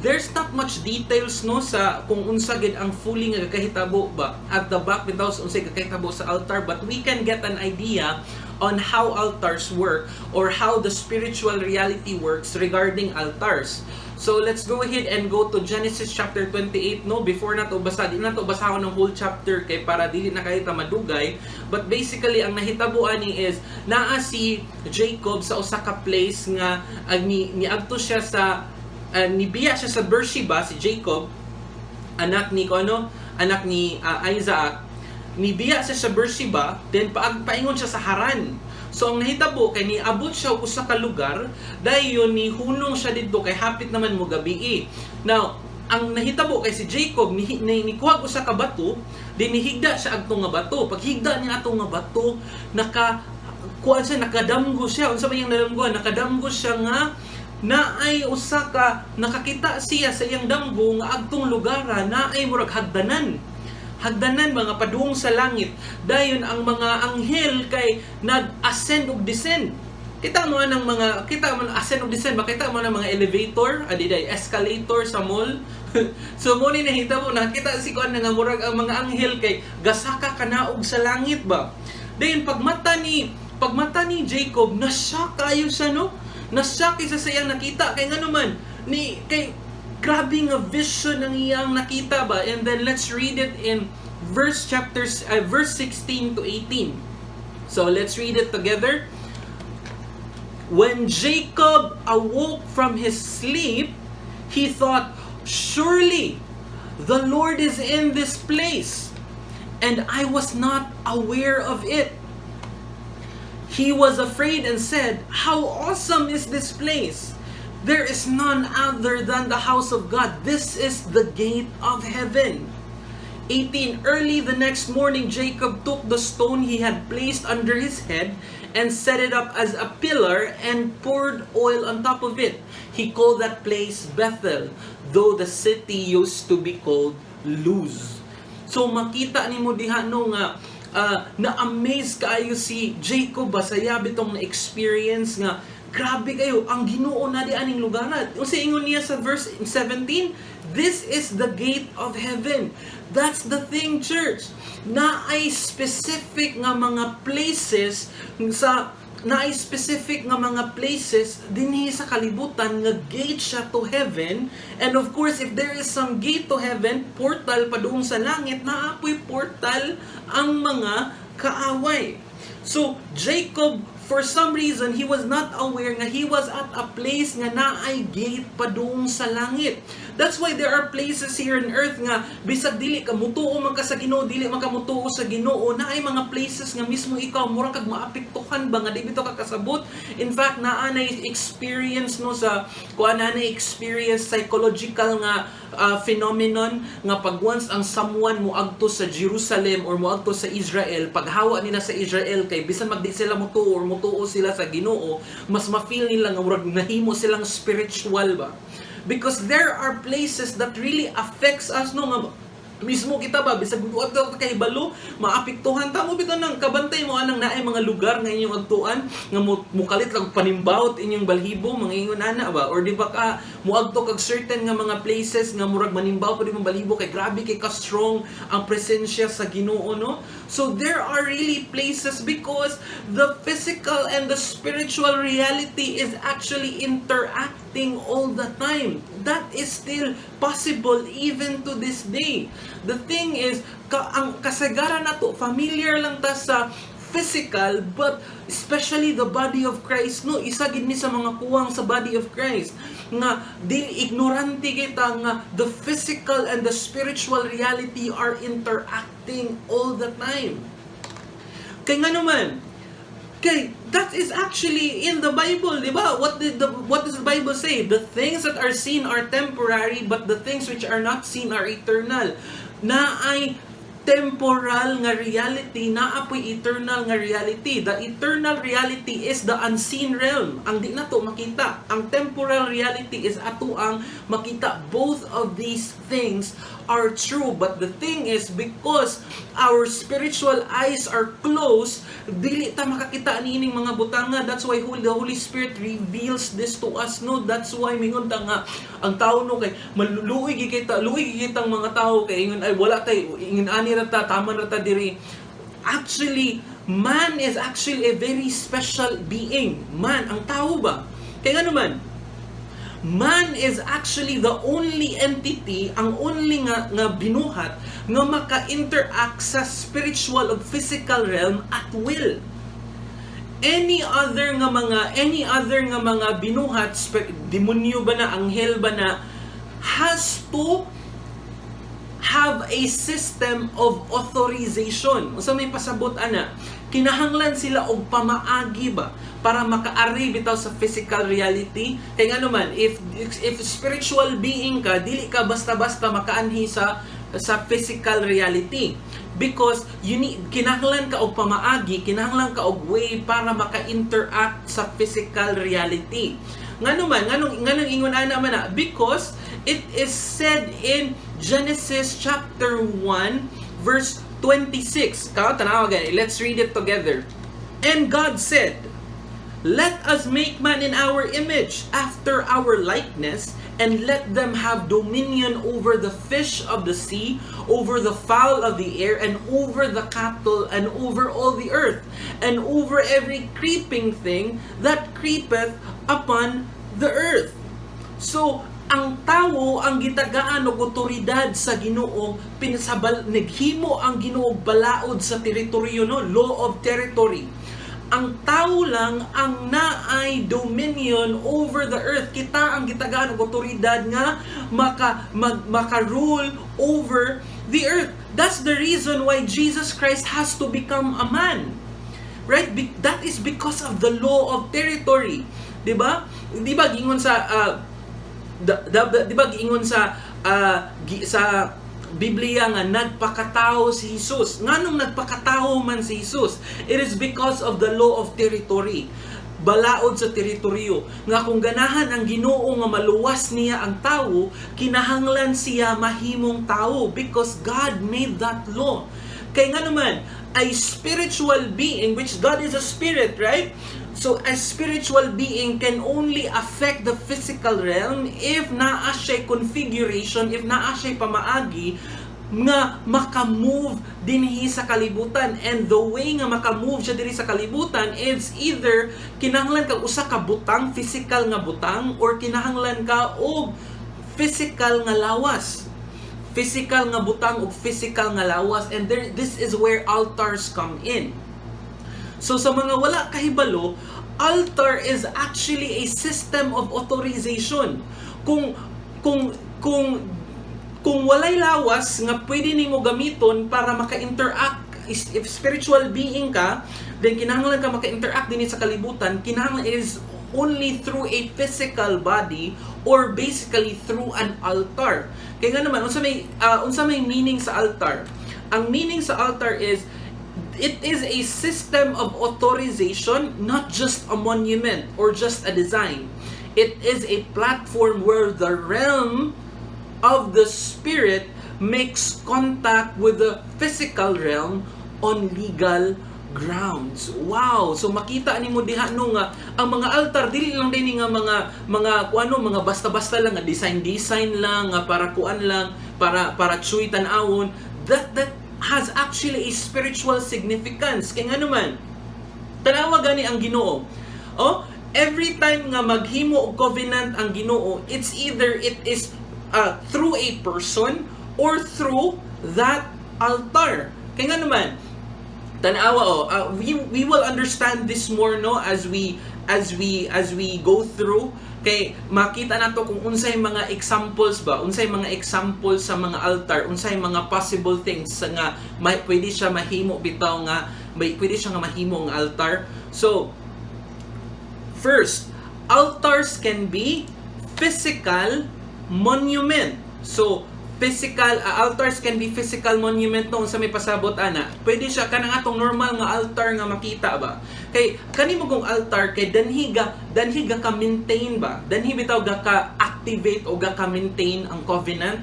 there's not much details, no, sa kung unsa gid ang fully nga gakahitabo ba at the back bitaw sa unsay gakahitabo sa altar, but we can get an idea on how altars work or how the spiritual reality works regarding altars. So let's go ahead and go to Genesis chapter 28, no? Before nato basa, di nato basahon ang whole chapter kay para dili na kayo ta madugay, but basically ang nahitabo ani is naa si Jacob sa usa ka place nga ni niadto siya sa nibiya siya sa Beersheba. Si Jacob, anak ni ko ano, anak ni Isaac, nibiya siya sa Beersheba, then paingon siya sa Haran. So ang nahitabo kay niabot siya og usa ka lugar, dayon ni hunong siya didto kay hapit naman mo gabi. Now, ang nahitabo kay si Jacob ni nikuha usa ka bato, din nihigda siya adto nga bato. Paghigda niya ato nga bato, naka kuan siya, nakadamgo siya. Unsa ba iyang nadamgoan? Nakadamgo siya nga naay usa ka, nakakita siya sa iyang damgo nga adtong lugara naay murag hagdanan, hagdanan mga padung sa langit. Dayon ang mga anghel kay nag-ascend ug descend. Kita mo ang mga, kita mo ascend ug descend, makita mo ng mga elevator, adi day escalator sa mall. So mo ni nahitabo, nakita si kuan nga murag ang mga anghel kay gasaka kanaog sa langit ba. Dayon pagmata ni Jacob, na-shock kayo siya, no? Na-shock isa sa iyang nakita kay ngano man ni kay grabe nga vision ang iyang nakita ba. And then let's read it in verse 16 to 18. So let's read it together. When Jacob awoke from his sleep, he thought, "Surely the Lord is in this place, and I was not aware of it." He was afraid and said, "How awesome is this place! There is none other than the house of God. This is the gate of heaven." 18. Early the next morning, Jacob took the stone he had placed under his head and set it up as a pillar and poured oil on top of it. He called that place Bethel, though the city used to be called Luz. So makita nimo diha, no, nga na-amaze kaayo si Jacob ba sa iya bitong na-experience nga grabe kayo ang Ginoo na di aning lugar. Unsa ingon niya sa verse 17? "This is the gate of heaven." That's the thing, church. Naay specific nga mga places sa naay specific nga mga places dinhi sa kalibutan nga gate siya to heaven. And of course, if there is some gate to heaven, portal padung sa langit, naa poy portal ang mga kaaway. So Jacob, for some reason, he was not aware nga he was at a place nga naay gate padung sa langit. That's why there are places here on earth nga bisag dili ka mutuo man ka sa Ginoo, dili man ka mutuo sa Ginoo, naay mga places nga mismo ikaw mura kag maapektuhan ba nga di bitaw ka kasabot. In fact, naa na experience, no, sa kuan, naa na experience psychological nga phenomenon nga pag once ang someone moadto sa Jerusalem or moadto sa Israel, paghawa nila sa Israel, kay bisan magdi sila mutuo or mutuo. mutuo sila sa Ginoo, mas ma-feel nila nga murag nahimo silang spiritual ba. Because there are places that really affects us, no, nga mismo kita ba, bisag wa ta kahibalo, maapektuhan ta mo bitaw. Nang kabantay mo anang naay mga lugar nga inyong agtuan nga mukalit lang panimbawot inyong balhibo, mga ingon ana ba, or di ba ka muadto kag certain nga mga places nga murag manimbawot pa imong balhibo kay grabe kay ka strong ang presensya sa Ginoo, no? So there are really places because the physical and the spiritual reality is actually interacting all the time. That is still possible even to this day. The thing is, ang kasagaran nato, familiar lang ta sa physical, but especially the body of Christ, no? Isa gid ni sa mga kuwang sa body of Christ nga dili, ignorante kita nga the physical and the spiritual reality are interacting all the time. Kay nga naman, kay that is actually in the Bible, di ba? What does the Bible say? The things that are seen are temporary, but the things which are not seen are eternal. Naay temporal nga reality, naa po'y eternal nga reality. The eternal reality is the unseen realm, ang di nato makita. Ang temporal reality is ato ang makita. Both of these things are true, but the thing is, because our spiritual eyes are closed, dili ta makakita niining mga butanga. That's why the Holy Spirit reveals this to us, no? That's why mingon ta nga ang tao, no, kay maluluoy gid kita, luoy gid kitang mga tao kay ingon ay wala tay ingon ani ra ta, tama ra ta diri. Actually, man is actually a very special being. Man, ang tao ba, kay nga naman, man is actually the only entity, ang only nga binuhat nga maka-interact sa spiritual ug physical realm at will. Any other nga mga binuhat, demonyo ba na, anghel ba na, has to have a system of authorization. Unsa may pasabot ana? Kinahanglan sila og pamaagi ba para makaari bitaw sa physical reality. Kay ngano man, if spiritual being ka, dili ka basta-basta makaanhi sa physical reality because you need, kinahanglan ka og pamaagi, kinahanglan ka og way para maka-interact sa physical reality. Ngano man, nganong ingon ana man na? Because it is said in Genesis chapter 1 verse 26. Ka tanawa gani. Let's read it together. "And God said, 'Let us make man in our image, after our likeness, and let them have dominion over the fish of the sea, over the fowl of the air, and over the cattle, and over all the earth, and over every creeping thing that creepeth upon the earth.'" So, ang tawo ang gitagaan og otoridad sa Ginoo, pinasabal naghimo ang Ginoo balaod sa teritoryo, no, law of territory. Ang tao lang ang naay dominion over the earth. Kita ang gitagaan og otoridad nga maka rule over the earth. That's the reason why Jesus Christ has to become a man. Right? That is because of the law of territory. 'Di ba? 'Di ba giingon sa di ba giingon sa Biblia nga nagpakatao si Jesus? Nganong nagpakatao man si Jesus? It is because of the law of territory. Balaod sa teritoryo nga kung ganahan ang Ginoo nga maluwas niya ang tawo, kinahanglan siya mahimong tawo because God made that law. Kay nga naman, a spiritual being, which God is a spirit, right? So a spiritual being can only affect the physical realm if naa siya configuration, if naa siya pamaagi nga maka-move dinhi sa kalibutan. And the way nga maka-move siya dinhi sa kalibutan is either kinahanglan kag usa ka butang, physical nga butang, or kinahanglan ka og physical nga lawas, physical nga butang ug physical nga lawas. And there, this is where altars come in. So sa mga wala kahibalo, altar is actually a system of authorization. Kung walay lawas nga pwede nimo gamiton para maka-interact, if spiritual being ka, then kinahanglan ka maka-interact din sa kalibutan, kinahanglan is only through a physical body or basically through an altar. Kaya nga naman, unsa may meaning sa altar? Ang meaning sa altar is It is a system of authorization, not just a monument or just a design. It is a platform where the realm of the spirit makes contact with the physical realm on legal grounds. Wow! So makita nimo diha, no, nga ang mga altar dili lang din nga mga kuano, mga basta-basta lang nga design design lang nga para kuan lang, para tsuy tan-awon. That has actually a spiritual significance. Kay ngano man, tanawa gani ang Ginoo. Oh, every time nga maghimo og covenant ang Ginoo, it's either it is through a person or through that altar. Kay ngano man, tanawa oh, we will understand this more, no, as we go through, kay makita nato kung unsay mga examples ba, unsay mga examples sa mga altar, unsay mga possible things sa nga may, pwede siya mahimo bitaw nga may pwede siya nga mahimo ang altar. So first, altars can be physical monument. So physical altars can be physical monument, no. Sa may pasabot ana, pwede siya kanang atong normal nga altar nga makita ba, kay kani mo kong altar kay danhi ga ka maintain ba, danhi bitaw ga ka activate o ga ka maintain ang covenant.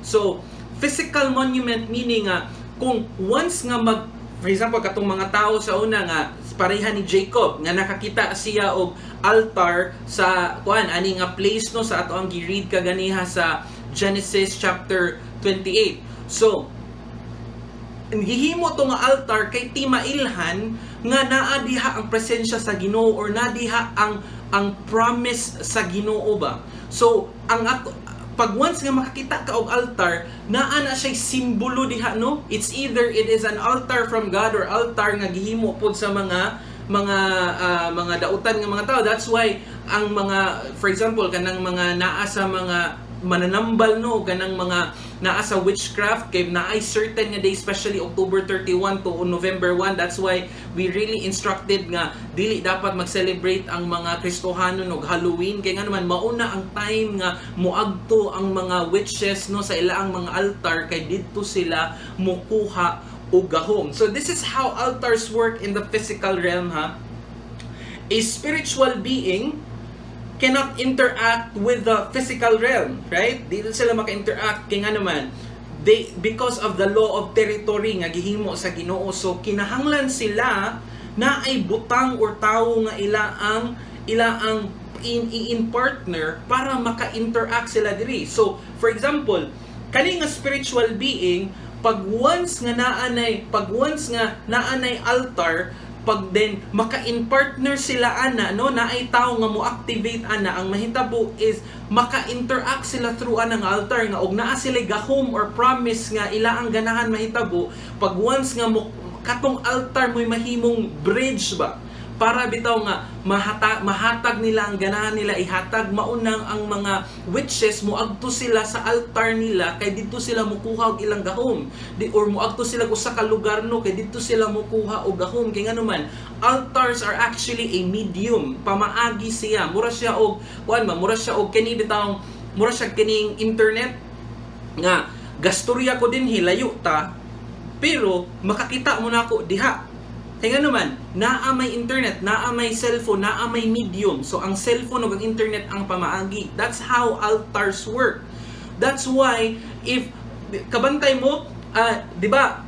So physical monument meaning nga kung once nga mag, for example, katong mga tao sa una nga pareha ni Jacob nga nakakita siya og altar sa kuan ani nga place, no, sa ato ang gi-read kaganiha sa Genesis chapter 28. So, gihimo to nga altar kay timailhan nga naa diha ang presensya sa Ginoo or naa diha ang promise sa Ginoo ba. So, ang ato pag once nga makakita ka og altar, naa na siya simbolo diha, no. It's either it is an altar from God or altar nga gihimo pod sa mga dautan nga mga tao. That's why ang mga, for example, kanang mga naa sa mga mananambal, no, kanang mga naa sa witchcraft, kay naay certain nga day, especially October 31 to November 1. That's why we really instructed nga dili dapat mag-celebrate ang mga Kristohanon og Halloween, kay ngano man, mauna ang time nga moadto ang mga witches, no, sa ilaang mga altar, kay didto sila mokuha og gahom. So this is how altars work in the physical realm, ha. A spiritual being cannot interact with the physical realm, right? Dili sila maka-interact kay ngano man, they because of the law of territory nga gihimo sa Ginoo. So kinahanglan sila na ay butang or tawo nga ila ang in partner para maka-interact sila diri. So for example, kani nga spiritual being, pag once nga naanay altar, pag then maka-in partner sila ana, no, naay tawo nga mo activate ana, ang mahitabo is maka-interact sila through ana nga altar nga og naa sila gahom or promise nga ila ang ganahan mahitabo. Pag once nga mo katong altar mo'y mahimong bridge ba para bitaw nga mahatag nila ang ganahan nila ihatag, maunang ang mga witches moadto sila sa altar nila kay didto sila mukuha og ilang gahom di, or moadto sila usa ka lugar, no, kay didto sila mukuha og gahom, kay ngano man, altars are actually a medium, pamaagi siya. Mura siya og kuan ba, mura siya og kini bitawng mura siya kining internet nga gastorya ko dinhi, layo ta, pero makakita mo na ako diha. Kay ngano man, naa may internet, naa may cellphone, naa may medium. So ang cellphone ug ang internet ang pamaagi. That's how altars work. That's why if kabantay mo, 'di ba?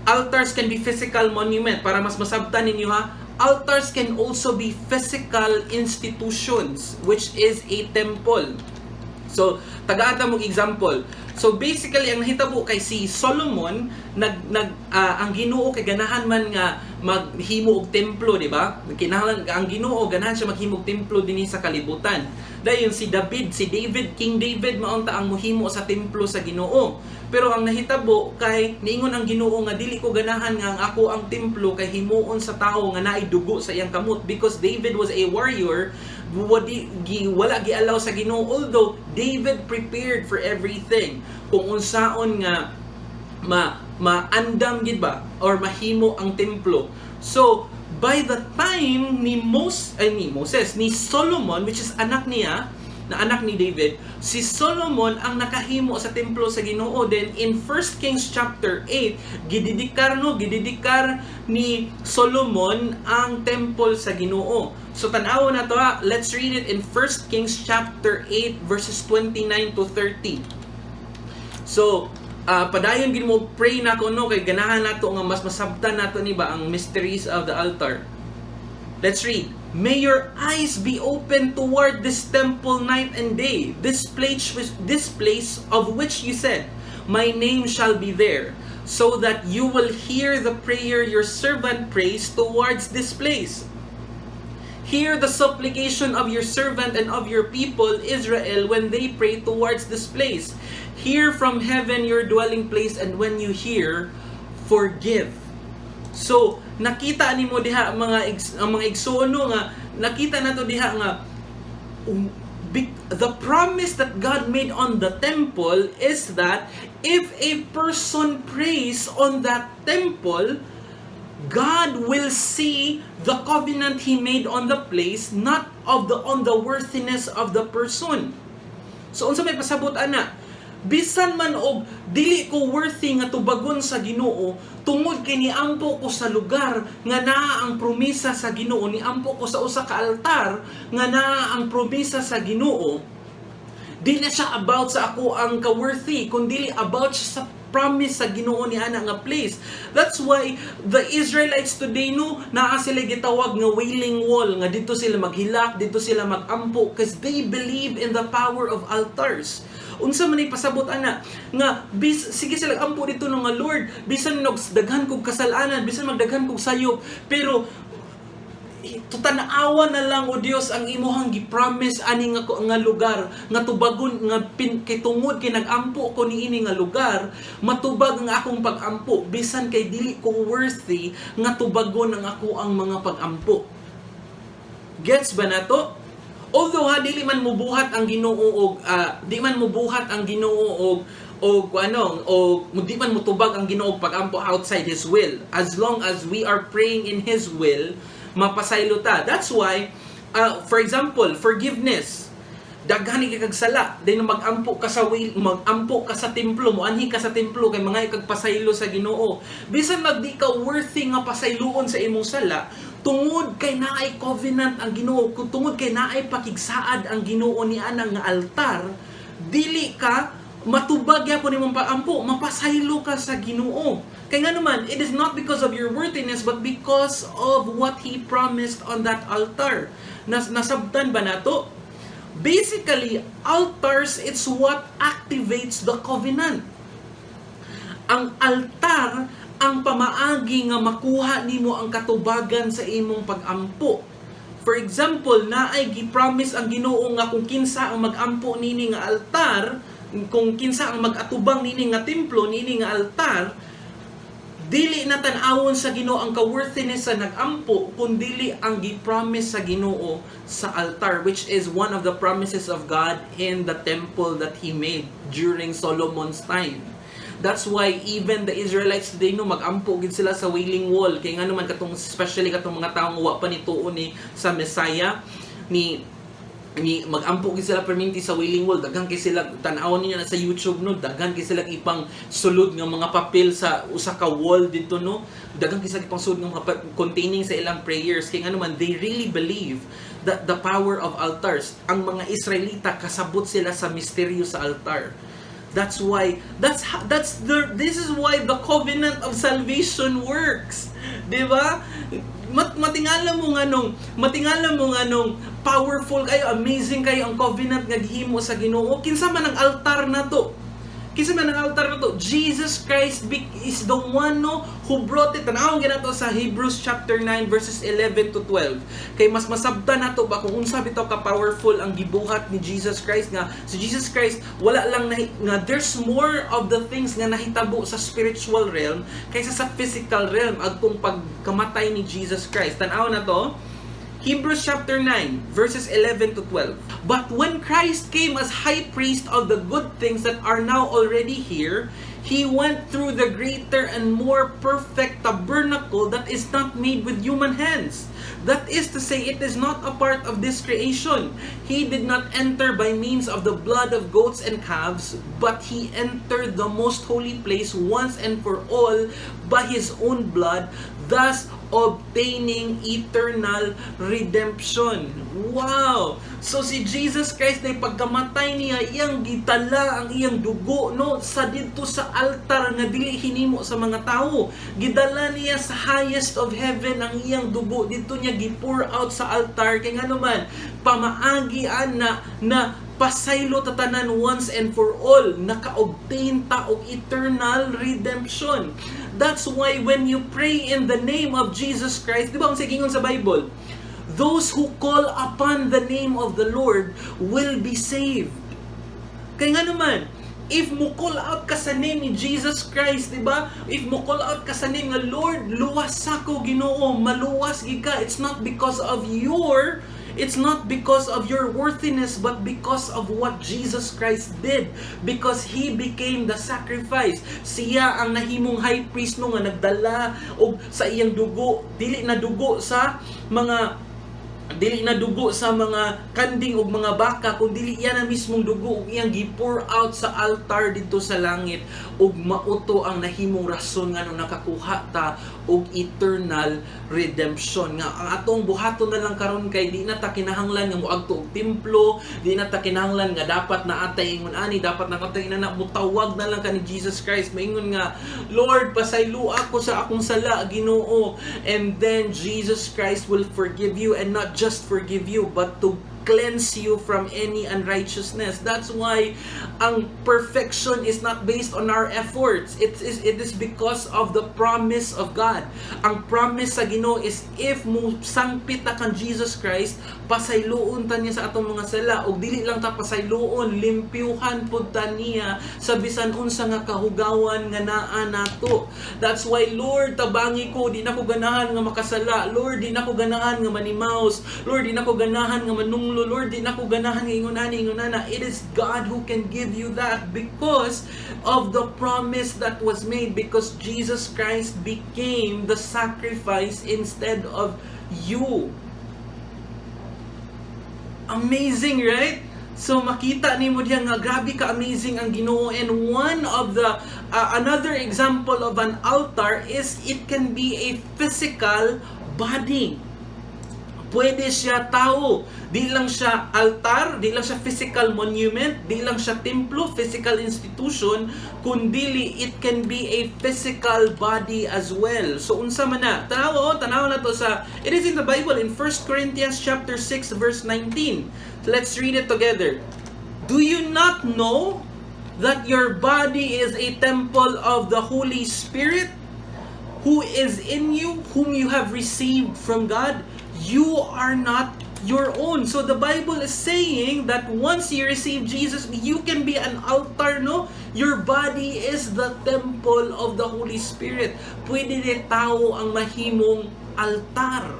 Altars can be physical monument. Para mas masabtan ninyo ha, altars can also be physical institutions, which is a temple. So, tagaan mong example. So basically, ang nahitabo kay si Solomon, nag nag ang Ginoo kay ganahan man nga maghimo og templo, di ba? Kinahanglan ang Ginoo, ganahan siya maghimo og templo dinhi sa kalibutan. Dayon si David, si David, King David maunta ang mohimo sa templo sa Ginoo. Pero ang nahitabo kay niingon ang Ginoo nga dili ko ganahan nga ang ako ang templo kay himuon sa tawo nga naay dugo sa iyang kamot, because David was a warrior. Wala gialaw sa Ginoo, although David prepared for everything kung unsaon nga ma maandam gid ba or mahimo ang templo. So by the time ni Moses, ay, ni Moses, ni Solomon, which is anak niya, na anak ni David, si Solomon ang nakahimo sa templo sa Ginoo. Then in 1 Kings chapter 8, gidedikar, no, gidedikar ni Solomon ang temple sa Ginoo. So tan-awon nato ha, let's read it in 1 Kings chapter 8 verses 29 to 30. So, padayon gid mo pray nako, no, kay ganahan nato nga mas masabtan nato ni ba ang mysteries of the altar. Let's read. "May your eyes be open toward this temple night and day, this place of which you said, 'My name shall be there,' so that you will hear the prayer your servant prays towards this place. Hear the supplication of your servant and of your people Israel when they pray towards this place. Hear from heaven, your dwelling place, and when you hear, forgive." So, nakita nimo diha ang mga igsoon, no, nga nakita nato diha nga the promise that God made on the temple is that if a person prays on that temple, God will see the covenant He made on the place, not of the on the worthiness of the person. So unsa may pasabot ana? Bisan man og dili ko worthy nga tubagon sa Ginoo, tungod kay niampo ko sa lugar nga naa ang promisa sa Ginoo, niampo ko sa usa ka altar nga naa ang promisa sa Ginoo, di na siya about sa ako ang ka-worthy, kundi about siya sa promise sa Ginoo ni ana nga place. That's why the Israelites today, no, naa sila gitawag nga Wailing Wall, nga dito sila maghilak, dito sila magampo, because they believe in the power of altars. Unsa man ay pasabot ana nga bis sige sila ampo dito, no, nga, "Lord, bisan nog daghan kog kasalanan, bisan magdaghan kog sayop, pero tan-awa na lang, o Dios, ang imuhang gi-promise ani nga lugar nga tubagon nga pin, kay tungod kay nagampo ko niini nga lugar, matubag ang akong pagampo bisan kay dili ko worthy nga tubagon ang ako ang mga pagampo." Gets ba nato? Although ha, dili man mubuhat ang Ginoo og di man mubuhat ang Ginoo og ano o di man mutubag ang Ginoo og pagampo outside His will. As long as we are praying in His will, mapasaylo ta. That's why for example, forgiveness. Daghan ni kag sala, then magampo ka sa templo, moanhi ka sa templo kay mga kag pasaylo sa Ginoo. Bisan magdi ka worthy nga pasayloon sa imong sala, tungod kay naay covenant ang Ginoo, kung tungod kay naay pakigsaad ang Ginoo ni anang nga altar, dili ka matubag gyapon imong pagampo, mapasaylo ka sa Ginoo. Kay nga naman, it is not because of your worthiness but because of what He promised on that altar. Nasabtan ba nato? Basically, altars, it's what activates the covenant. Ang altar ang pamaagi nga makuha nimo ang katubagan sa imong pagampo. For example, naay gi-promise ang Ginoo nga kung kinsa ang magampo nini nga altar, kung kinsa ang mag-atubang nini nga templo, nini nga altar, dili na tan-awon sa Ginoo ang ka-worthiness sa nagampo, kundili ang gi-promise sa Ginoo sa altar, which is one of the promises of God in the temple that He made during Solomon's time. That's why even the Israelites today, no, magampo gid sila sa Wailing Wall, kay nga naman katong especially katong mga tawo nga wa pa ni tuo ni sa Messiah ni magampo gid sila perminti sa Wailing Wall. Daghan kay sila, tan-awon ninyo na sa YouTube, no, daghan kay sila ipang sulod nga mga papel sa usa ka wall dito, no, daghan kay sila ipang sulod nga mga containing sa ilang prayers, kay nga naman they really believe that the power of altars. Ang mga Israelita, kasabot sila sa misteryo sa altar. That's why that's how, that's the this is why the covenant of salvation works. 'Di ba? Matingala mo nga nung powerful kayo, amazing kayo ang covenant nga gihimo sa Ginoo. Kinsa man ang altar nato? Kinsa man ang altar nato? Jesus Christ is the one, no, who brought it. Tanawon ginato sa Hebrews chapter 9 verses 11 to 12. Kay mas masabtan nato ba kung unsa bitaw ka powerful ang gibuhat ni Jesus Christ, nga si Jesus Christ wala lang na, nga there's more of the things nga nahitabo sa spiritual realm kaysa sa physical realm agtong pagkamatay ni Jesus Christ. Tan-aw na to. Hebrews chapter 9, verses 11 to 12. "But when Christ came as high priest of the good things that are now already here, he went through the greater and more perfect tabernacle that is not made with human hands. That is to say, it is not a part of this creation. He did not enter by means of the blood of goats and calves, but he entered the most holy place once and for all by his own blood, thus obtaining eternal redemption." Wow! So si Jesus Christ ay pagkamatay niya, iyang gitala ang iyang dugo, no, sa didto sa altar nga dili hinimo sa mga tao. Gidala niya sa highest of heaven ang iyang dugo, didto niya gi-pour out sa altar, kay ngano man, pamaagi ana na pasaylo ta tanan once and for all, naka-obtain ta og eternal redemption. That's why when you pray in the name of Jesus Christ, di ba ang sigingon sa Bible, "Those who call upon the name of the Lord will be saved"? Kay ngano man, if mo call out ka sa name ni Jesus Christ, di ba? If mo call out ka sa name nga, "Lord, luwas ako, Ginoo," maluwas gid ka. It's not because of your worthiness, but because of what Jesus Christ did. Because He became the sacrifice. Siya ang nahimong high priest, no, nga nagdala og sa iyang dugo, dili na dugo sa mga kanding ug mga baka, kun dili iya na mismong dugo ug iyang gi-pour out sa altar didto sa langit, ug mao to ang nahimong rason nga nakakuha ta og eternal redemption, nga ang atong buhaton na lang karon kay di na ta kinahanglan nga moadto og templo, di na ta kinahanglan nga dapat na atay ingon ani, dapat na atay inana. Mutawag na lang ka ni Jesus Christ, maingon nga, "Lord, pasaylo ako sa akong sala, Ginoo," and then Jesus Christ will forgive you, and not just forgive you but to cleanse you from any unrighteousness. That's why ang perfection is not based on our efforts. It is because of the promise of God. Ang promise sa Ginoo is if mo sangpit ta kang Jesus Christ, pasayloon ta niya sa atong mga sala, ug dili lang ta pasayloon, limpyuhan pud ta niya sa bisan unsa nga kahugawan nga naa nato. That's why, "Lord, tabangi ko, di na ko ganahan nga makasala. Lord, di na ko ganahan nga manimaos. Lord, di na ko ganahan nga manunglo. Lord, di na ko ganahan nga ingon ani, ingon ana." It is God who can give you that because of the promise that was made, because Jesus Christ became the sacrifice instead of you. Amazing, right? So makita nimo diyan nga grabe ka amazing ang Ginoo. And one of the another example of an altar is it can be a physical body. Pwede siya tao. Di lang siya altar, di lang siya physical monument, di lang siya templo, physical institution, kundili it can be a physical body as well. So unsa man na? Tanawa oh, tanawa na to sa, it is in the Bible in 1 Corinthians chapter 6 verse 19. Let's read it together. "Do you not know that your body is a temple of the Holy Spirit who is in you, whom you have received from God? You are not your own." So the Bible is saying that once you receive Jesus, you can be an altar, no? Your body is the temple of the Holy Spirit. Pwede ni tao ang mahimong altar.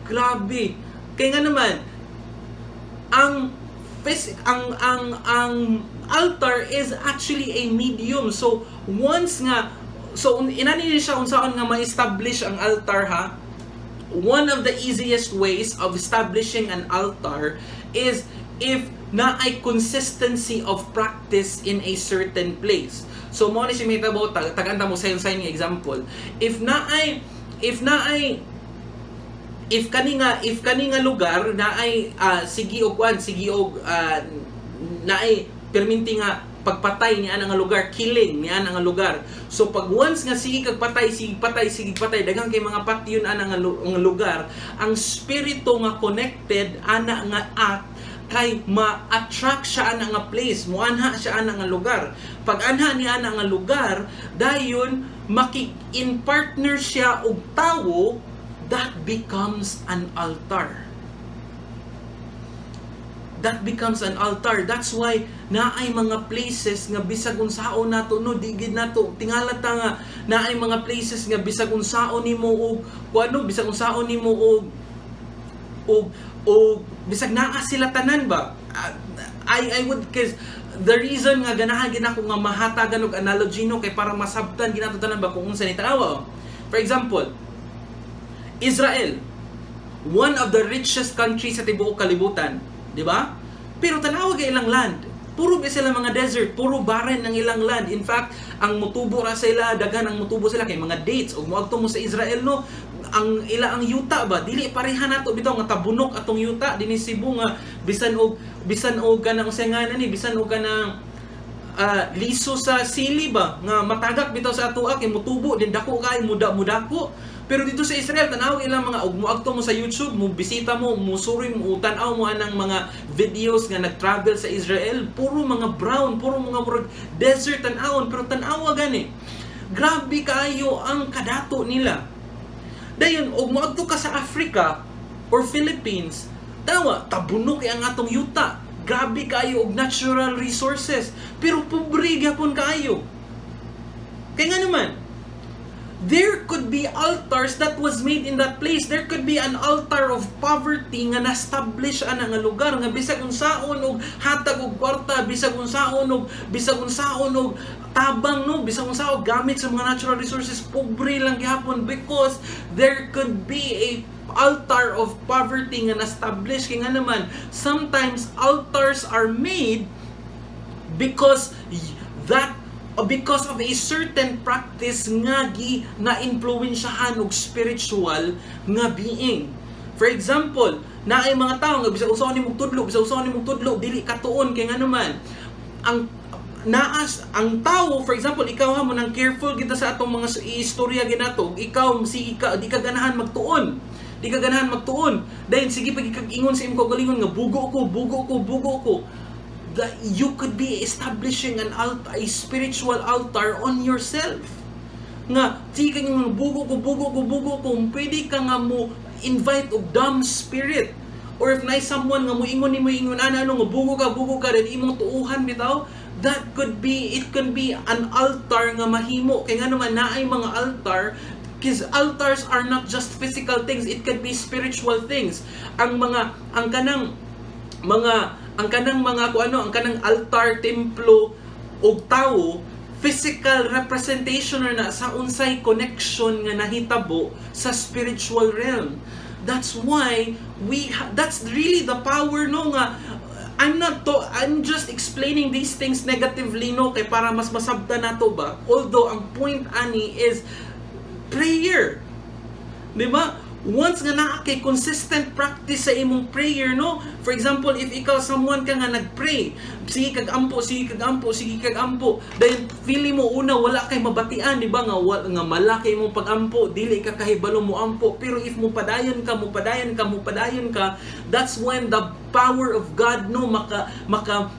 Grabe. Kaya ngano man, ang phys- ang altar is actually a medium. So once nga, so inani ni siya unsaon nga ma-establish ang altar, ha. One of the easiest ways of establishing an altar is if naay consistency of practice in a certain place. So mo ni siya mahitabo, tagaan ta mo sayon sa nga example. If naay if kani nga lugar naay sige og kwan, sige og naay perminti nga pagpatay ni ana nga lugar, killing ni ana nga lugar. So pag once nga sige kag patay, sige patay, sige patay, daghan kay mga patyon ana nga lugar, ang spirito nga connected ana nga act kay ma-attract siya ana nga place, muanha siya ana nga lugar. Pag anha ni ana nga lugar, dayon maki in partner siya og tawo, that becomes an altar. That becomes an altar. That's why naay mga places nga bisag unsaon nato, no, di gid nato tingala ta nga naay mga places nga bisag unsaon nimo og kuano, bisag unsaon nimo og bisag naa sila tanan ba. I would, 'cause the reason nga ganahan gid ako nga mahatagan og analogy, no, kay para masabtan gid nato tanan ba kung unsa ni. Tanawa, oh. For example, Israel, one of the richest countries sa tibuok kalibutan, di ba? Pero tanawa kay ilang land. Puro ba sila mga desert, puro barren ang ilang land. In fact, ang mutubo ra sila, daghan ang mutubo sila kay mga dates. Ug moadto mo sa Israel, no, ang ila ang yuta ba, dili pareha nato bitaw nga tabunok atong yuta dinhi Cebu nga bisan og kanang unsay ngalan ni, bisan og kanang liso sa sili ba nga matagak bitaw sa atoa kay mutubo din, dako kay muda mudako. Pero dito sa Israel, tanaw ilang mga, ug moadto mo sa YouTube, mo bisita mo, mo suri mo, tan-aw mo anang mga videos nga nag-travel sa Israel, puro mga brown, puro mga murag desert tan-awon. Pero tan-awa gani, grabe kaayo ang kadato nila. Dayon og moadto ka sa Africa or Philippines, tawa tabunok kay ang atong yuta, grabe kaayo og natural resources, pero pobre gyapon kaayo. Kay nga naman, there could be altars that was made in that place. There could be an altar of poverty nga na-establish ana nga lugar nga bisag unsaon og hatag og kwarta, bisag unsaon og tabang, no, bisag unsaon gamit sa mga natural resources, pobre lang gihapon because there could be a altar of poverty nga na-establish. Kay nga naman, sometimes altars are made because of a certain practice nga gi na influensyahan og spiritual nga being. For example, naay mga tao nga bisag unsaon nimong tudlo, bisag unsaon nimong tudlo, dili katuon kay ngano man ang naas ang tao. For example, ikaw ha, mo nang careful kita sa atong mga istorya ginato. Ikaw sige ka, di ka ganahan magtuon, di ka ganahan magtuon, dahil sige pag ingon sa imong kaugalingon nga bugo ko, bugo ko, bugo ko, that you could be establishing an altar, a spiritual altar on yourself. Nga, sige ka nga bugo ko, bugo ko, bugo ko, pwede ka nga mo invite og dumb spirit. Or if na someone nga moingon nimo ingon ana, ano nga bugo ka, then imong tuuhan bitaw, that could be, it can be an altar nga mahimo. Kay nga naman, naay mga altar, because altars are not just physical things, it can be spiritual things. Ang mga, ang kanang mga kung ano, ang kanang altar, templo og tawo, physical representation na sa unsay connection nga nahitabo sa spiritual realm. That's why that's really the power, no, nga I'm not to I'm just explaining these things negatively, no, kay para mas masabtan nato ba. Although ang point ani is prayer. Di ba? Once nga naa kay consistent practice sa imong prayer, no? For example, if ikaw someone ka nga nagpray, sige kag ampo, sige kag ampo, sige kag ampo. Dahil feeling mo una wala kay mabatian, di ba, nga nga malaki imong pagampo, dili ka kahibalo mo ampo. Pero if mo padayon ka, mo padayon ka, mo padayon ka, that's when the power of God, no, maka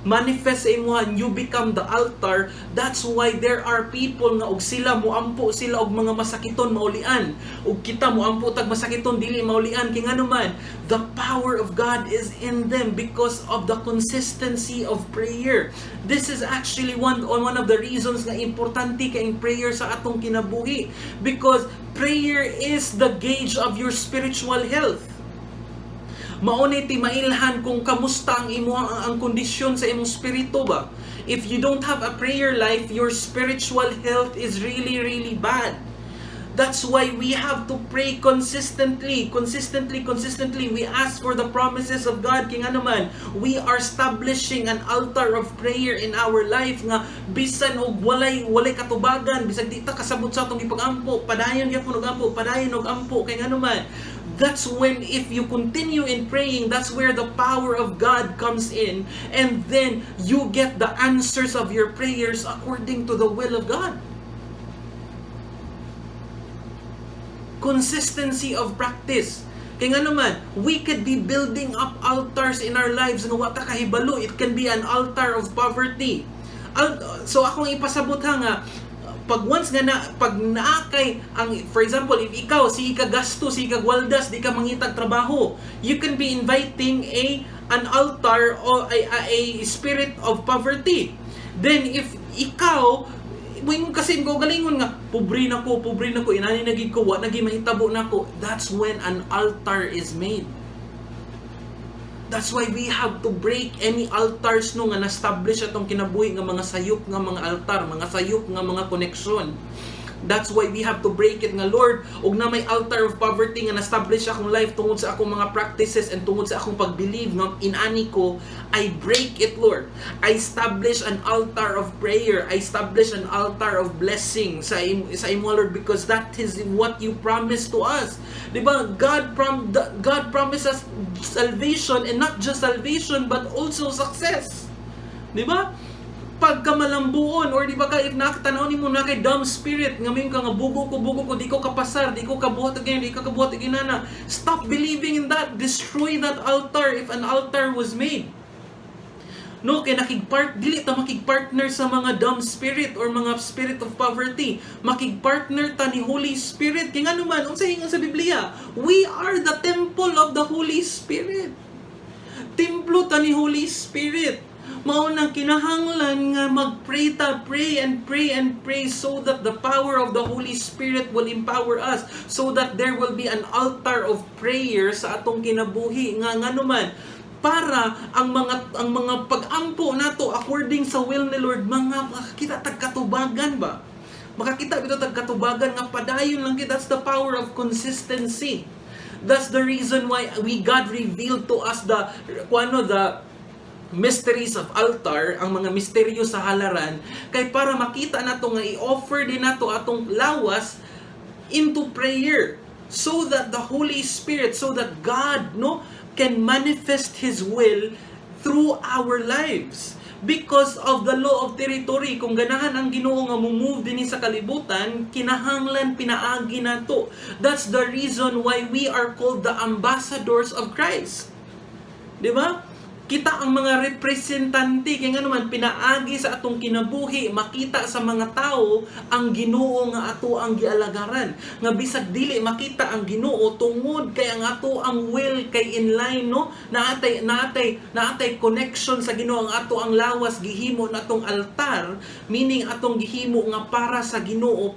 manifest sa imuha and you become the altar. That's why there are people nga og sila moampo sila og mga masakiton, maulian, ug kita moampo tag masakiton, dili maulian. Kay ngano man, the power of God is in them because of the consistency of prayer. This is actually one of the reasons nga importante kay ang prayer sa atong kinabuhi, because prayer is the gauge of your spiritual health. Mao ni timailhan kung kamusta ang imo ang kondisyon sa imong spirito ba. If you don't have a prayer life, your spiritual health is really, really bad. That's why we have to pray consistently, consistently, consistently. We ask for the promises of God. Kay nga naman, we are establishing an altar of prayer in our life nga bisan og walay katubagan, bisag di ta kasabot sa atong ipag-ampo, padayon gyapon og ampo, padayon og ampo. Kay nga naman, that's when, if you continue in praying, that's where the power of God comes in, and then you get the answers of your prayers according to the will of God. Consistency of practice. Kaya nga naman, we could be building up altars in our lives nga wa ta kahibalo. It can be an altar of poverty. So akong ipasabot ha nga, pag once nga na, pag naa kay ang, for example, if ikaw sige ka gasto, sige ka waldas, di ka mangitag trabaho, you can be inviting a an altar or a spirit of poverty. Then if ikaw moingon kasi ko galingon nga pobre na ko, inani na gid ko, wa na gid mahitabo nako, that's when an altar is made. That's why we have to break any altars, no, nga na-establish atong kinabuhi nga mga sayop nga mga altar, mga sayop nga mga koneksyon. That's why we have to break it nga, "Lord, og na may altar of poverty nga na-establish akong life tungod sa akong mga practices and tungod sa akong pag-believe nga inani ko, I break it, Lord. I establish an altar of prayer. I establish an altar of blessing sa imo, Lord, because that is what you promised to us." Di ba? God promised us salvation, and not just salvation but also success. Di ba? Pagkamalambuon or di ba ka if nakatanaw nimo na kay dumb spirit nga moingon ka nga bugo ko, bugo ko, di ko kapasar, di ko kabuhat again, di ko kabuhat ginana, stop believing in that. Destroy that altar if an altar was made, no? Kay nakigpart dili ta makigpartner sa mga dumb spirit or mga spirit of poverty. Makigpartner ta ni Holy Spirit kay ngano man, unsa ingon sa Biblia? We are the temple of the Holy Spirit. Templo ta ni Holy Spirit. Mao nang kinahanglan nga mag-pray ta, pray and pray and pray so that the power of the Holy Spirit will empower us, so that there will be an altar of prayer sa atong kinabuhi nga ngano man, para ang mga pag-ampo nato according sa will ni Lord, mga makakita tag katubagan ba, makakita bitaw tag katubagan nga padayon lang kita. That's the power of consistency. That's the reason why we God revealed to us the kuano, the mysteries of altar, ang mga misteryo sa halaran, kay para makita nato nga i-offer din nato atong lawas into prayer so that the Holy Spirit, so that God, no, can manifest His will through our lives. Because of the law of territory, kung ganahan ang Ginoo nga mo-move dinhi sa kalibutan, kinahanglan pinaagi nato. That's the reason why we are called the ambassadors of Christ. Di ba? Kita ang mga representante kay ngano man, pinaagi sa atong kinabuhi makita sa mga tao ang Ginoo nga ato ang gialagaran. Nga bisag dili makita ang Ginoo, tungod kay ang ato ang will kay in line, no, naatay connection sa Ginoo, ang ato ang lawas gihimo natong altar, meaning atong gihimo nga para sa Ginoo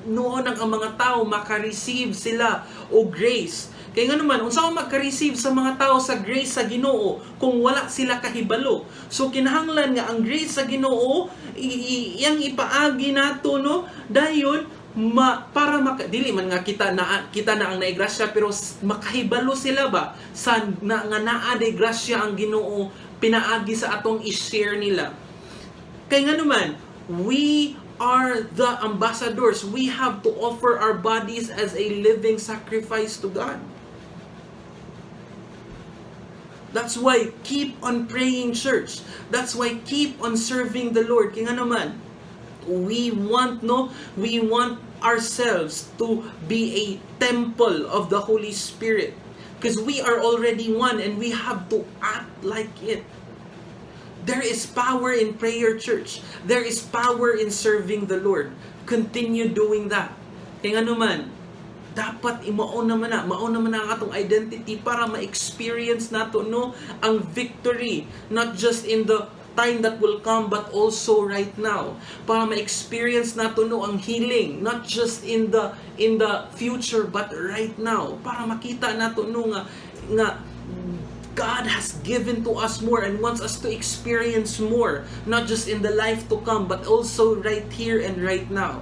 noon ang mga tao maka-receive sila og grace. Kay ngano man, unsa man maka-receive sa mga tao sa grace sa Ginoo kung wala sila kahibalo? So kinahanglan nga ang grace sa Ginoo iyang ipaagi nato, no, dayon ma, para maka, dili man nga kita na ang naigrasya, pero makahibalo sila ba sa na, nga naa day grasya ang Ginoo pinaagi sa atong i-share nila. Kay ngano man, we are the ambassadors. We have to offer our bodies as a living sacrifice to God. That's why keep on praying, church. That's why keep on serving the Lord. Kay ngano man, we want, no, we want ourselves to be a temple of the Holy Spirit. Because we are already one and we have to act like it. There is power in prayer, church. There is power in serving the Lord. Continue doing that. Kay ngano man, dapat mao naman na ang atong identity para ma-experience nato, no, ang victory, not just in the time that will come but also right now, para ma-experience nato, no, ang healing, not just in the future but right now, para makita nato, no, nga God has given to us more and wants us to experience more, not just in the life to come, but also right here and right now.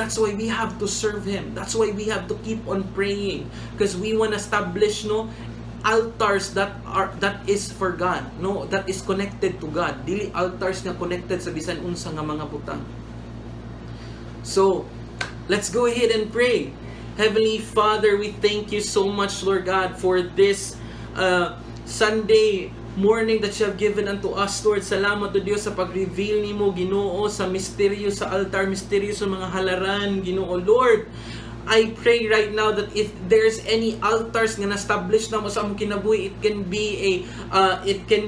That's why we have to serve Him. That's why we have to keep on praying, because we want to establish, no, altars that is for God, no, that is connected to God. Dili altars nga connected sa bisan unsa nga mga butang. So, let's go ahead and pray. Heavenly Father, we thank you so much, Lord God, for this Sunday morning that you have given unto us, Lord. Salamat, O Diyos, sa pag-reveal nimo, Ginoo, sa misteryo sa altar, misteryo sa mga halaran, Ginoo. Lord, I pray right now that if there's any altars nga na-establish namo sa among kinabuhi, it can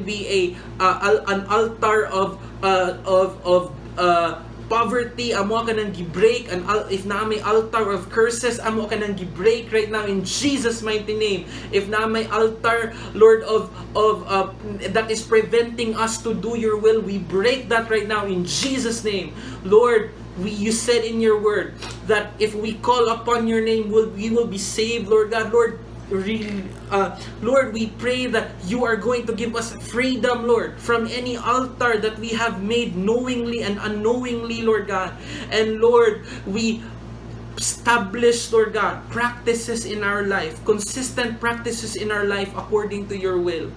be a an altar of poverty, amo ka nang gi-break. And if naa may altar of curses, amo ka nang gi-break right now in Jesus' mighty name. If naa may altar, Lord, of that is preventing us to do your will, we break that right now in Jesus' name. Lord, we you said in your word that if we call upon your name, we will be saved, Lord God. Lord, really, Lord, we pray that you are going to give us freedom, Lord, from any altar that we have made knowingly and unknowingly, Lord God. And Lord, we establish, Lord God, practices in our life, consistent practices in our life according to your will.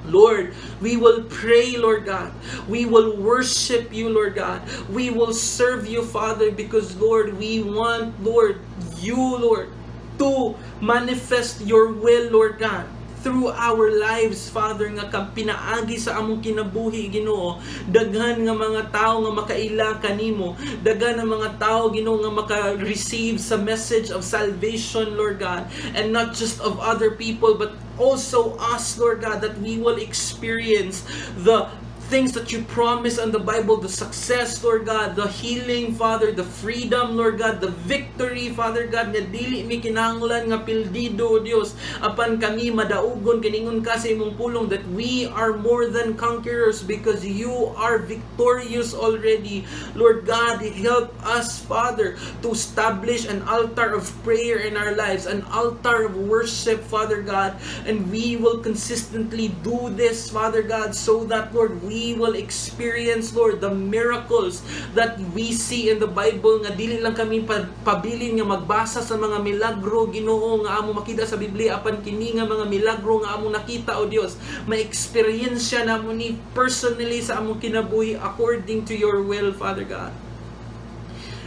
Lord, we will pray, Lord God. We will worship you, Lord God. We will serve you, Father, because, Lord, we want, Lord, you, Lord, to manifest your will, Lord God, through our lives, Father, nga kang pinaagi sa among kinabuhi, Ginoo, daghan nga mga tao nga makaila kanimo, daghan nga mga tao, Ginoo, nga maka-receive sa message of salvation, Lord God, and not just of other people, but also us, Lord God, that we will experience the things that you promise on the Bible, the success, Lord God, the healing, Father, the freedom, Lord God, the victory, Father God, nga dili mi kinahanglan nga pildido, Dios, apan kami madaugon kay niingon ka sa imong pulong that we are more than conquerors because you are victorious already. Lord God, help us, Father, to establish an altar of prayer in our lives, an altar of worship, Father God, and we will consistently do this, Father God, so that, Lord, we will experience, Lord, the miracles that we see in the Bible, nga dili lang kami pabilin nga magbasa sa mga milagro, Ginoo, nga amo makita sa Biblia, apan kini nga mga milagro nga among nakita, o Dios, ma-experience namo ni personally sa among kinabuhi according to your will, Father God.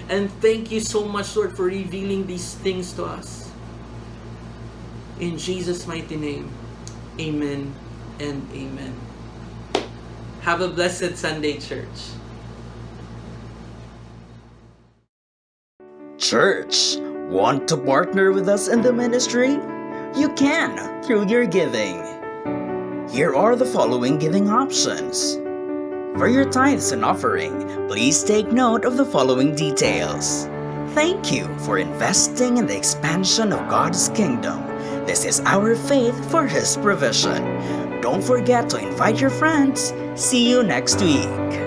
And thank you so much, Lord, for revealing these things to us. In Jesus' mighty name, amen and amen. Have a blessed Sunday, church. Church, want to partner with us in the ministry? You can through your giving. Here are the following giving options. For your tithes and offering, please take note of the following details. Thank you for investing in the expansion of God's kingdom. This is our faith for His provision. Don't forget to invite your friends. See you next week.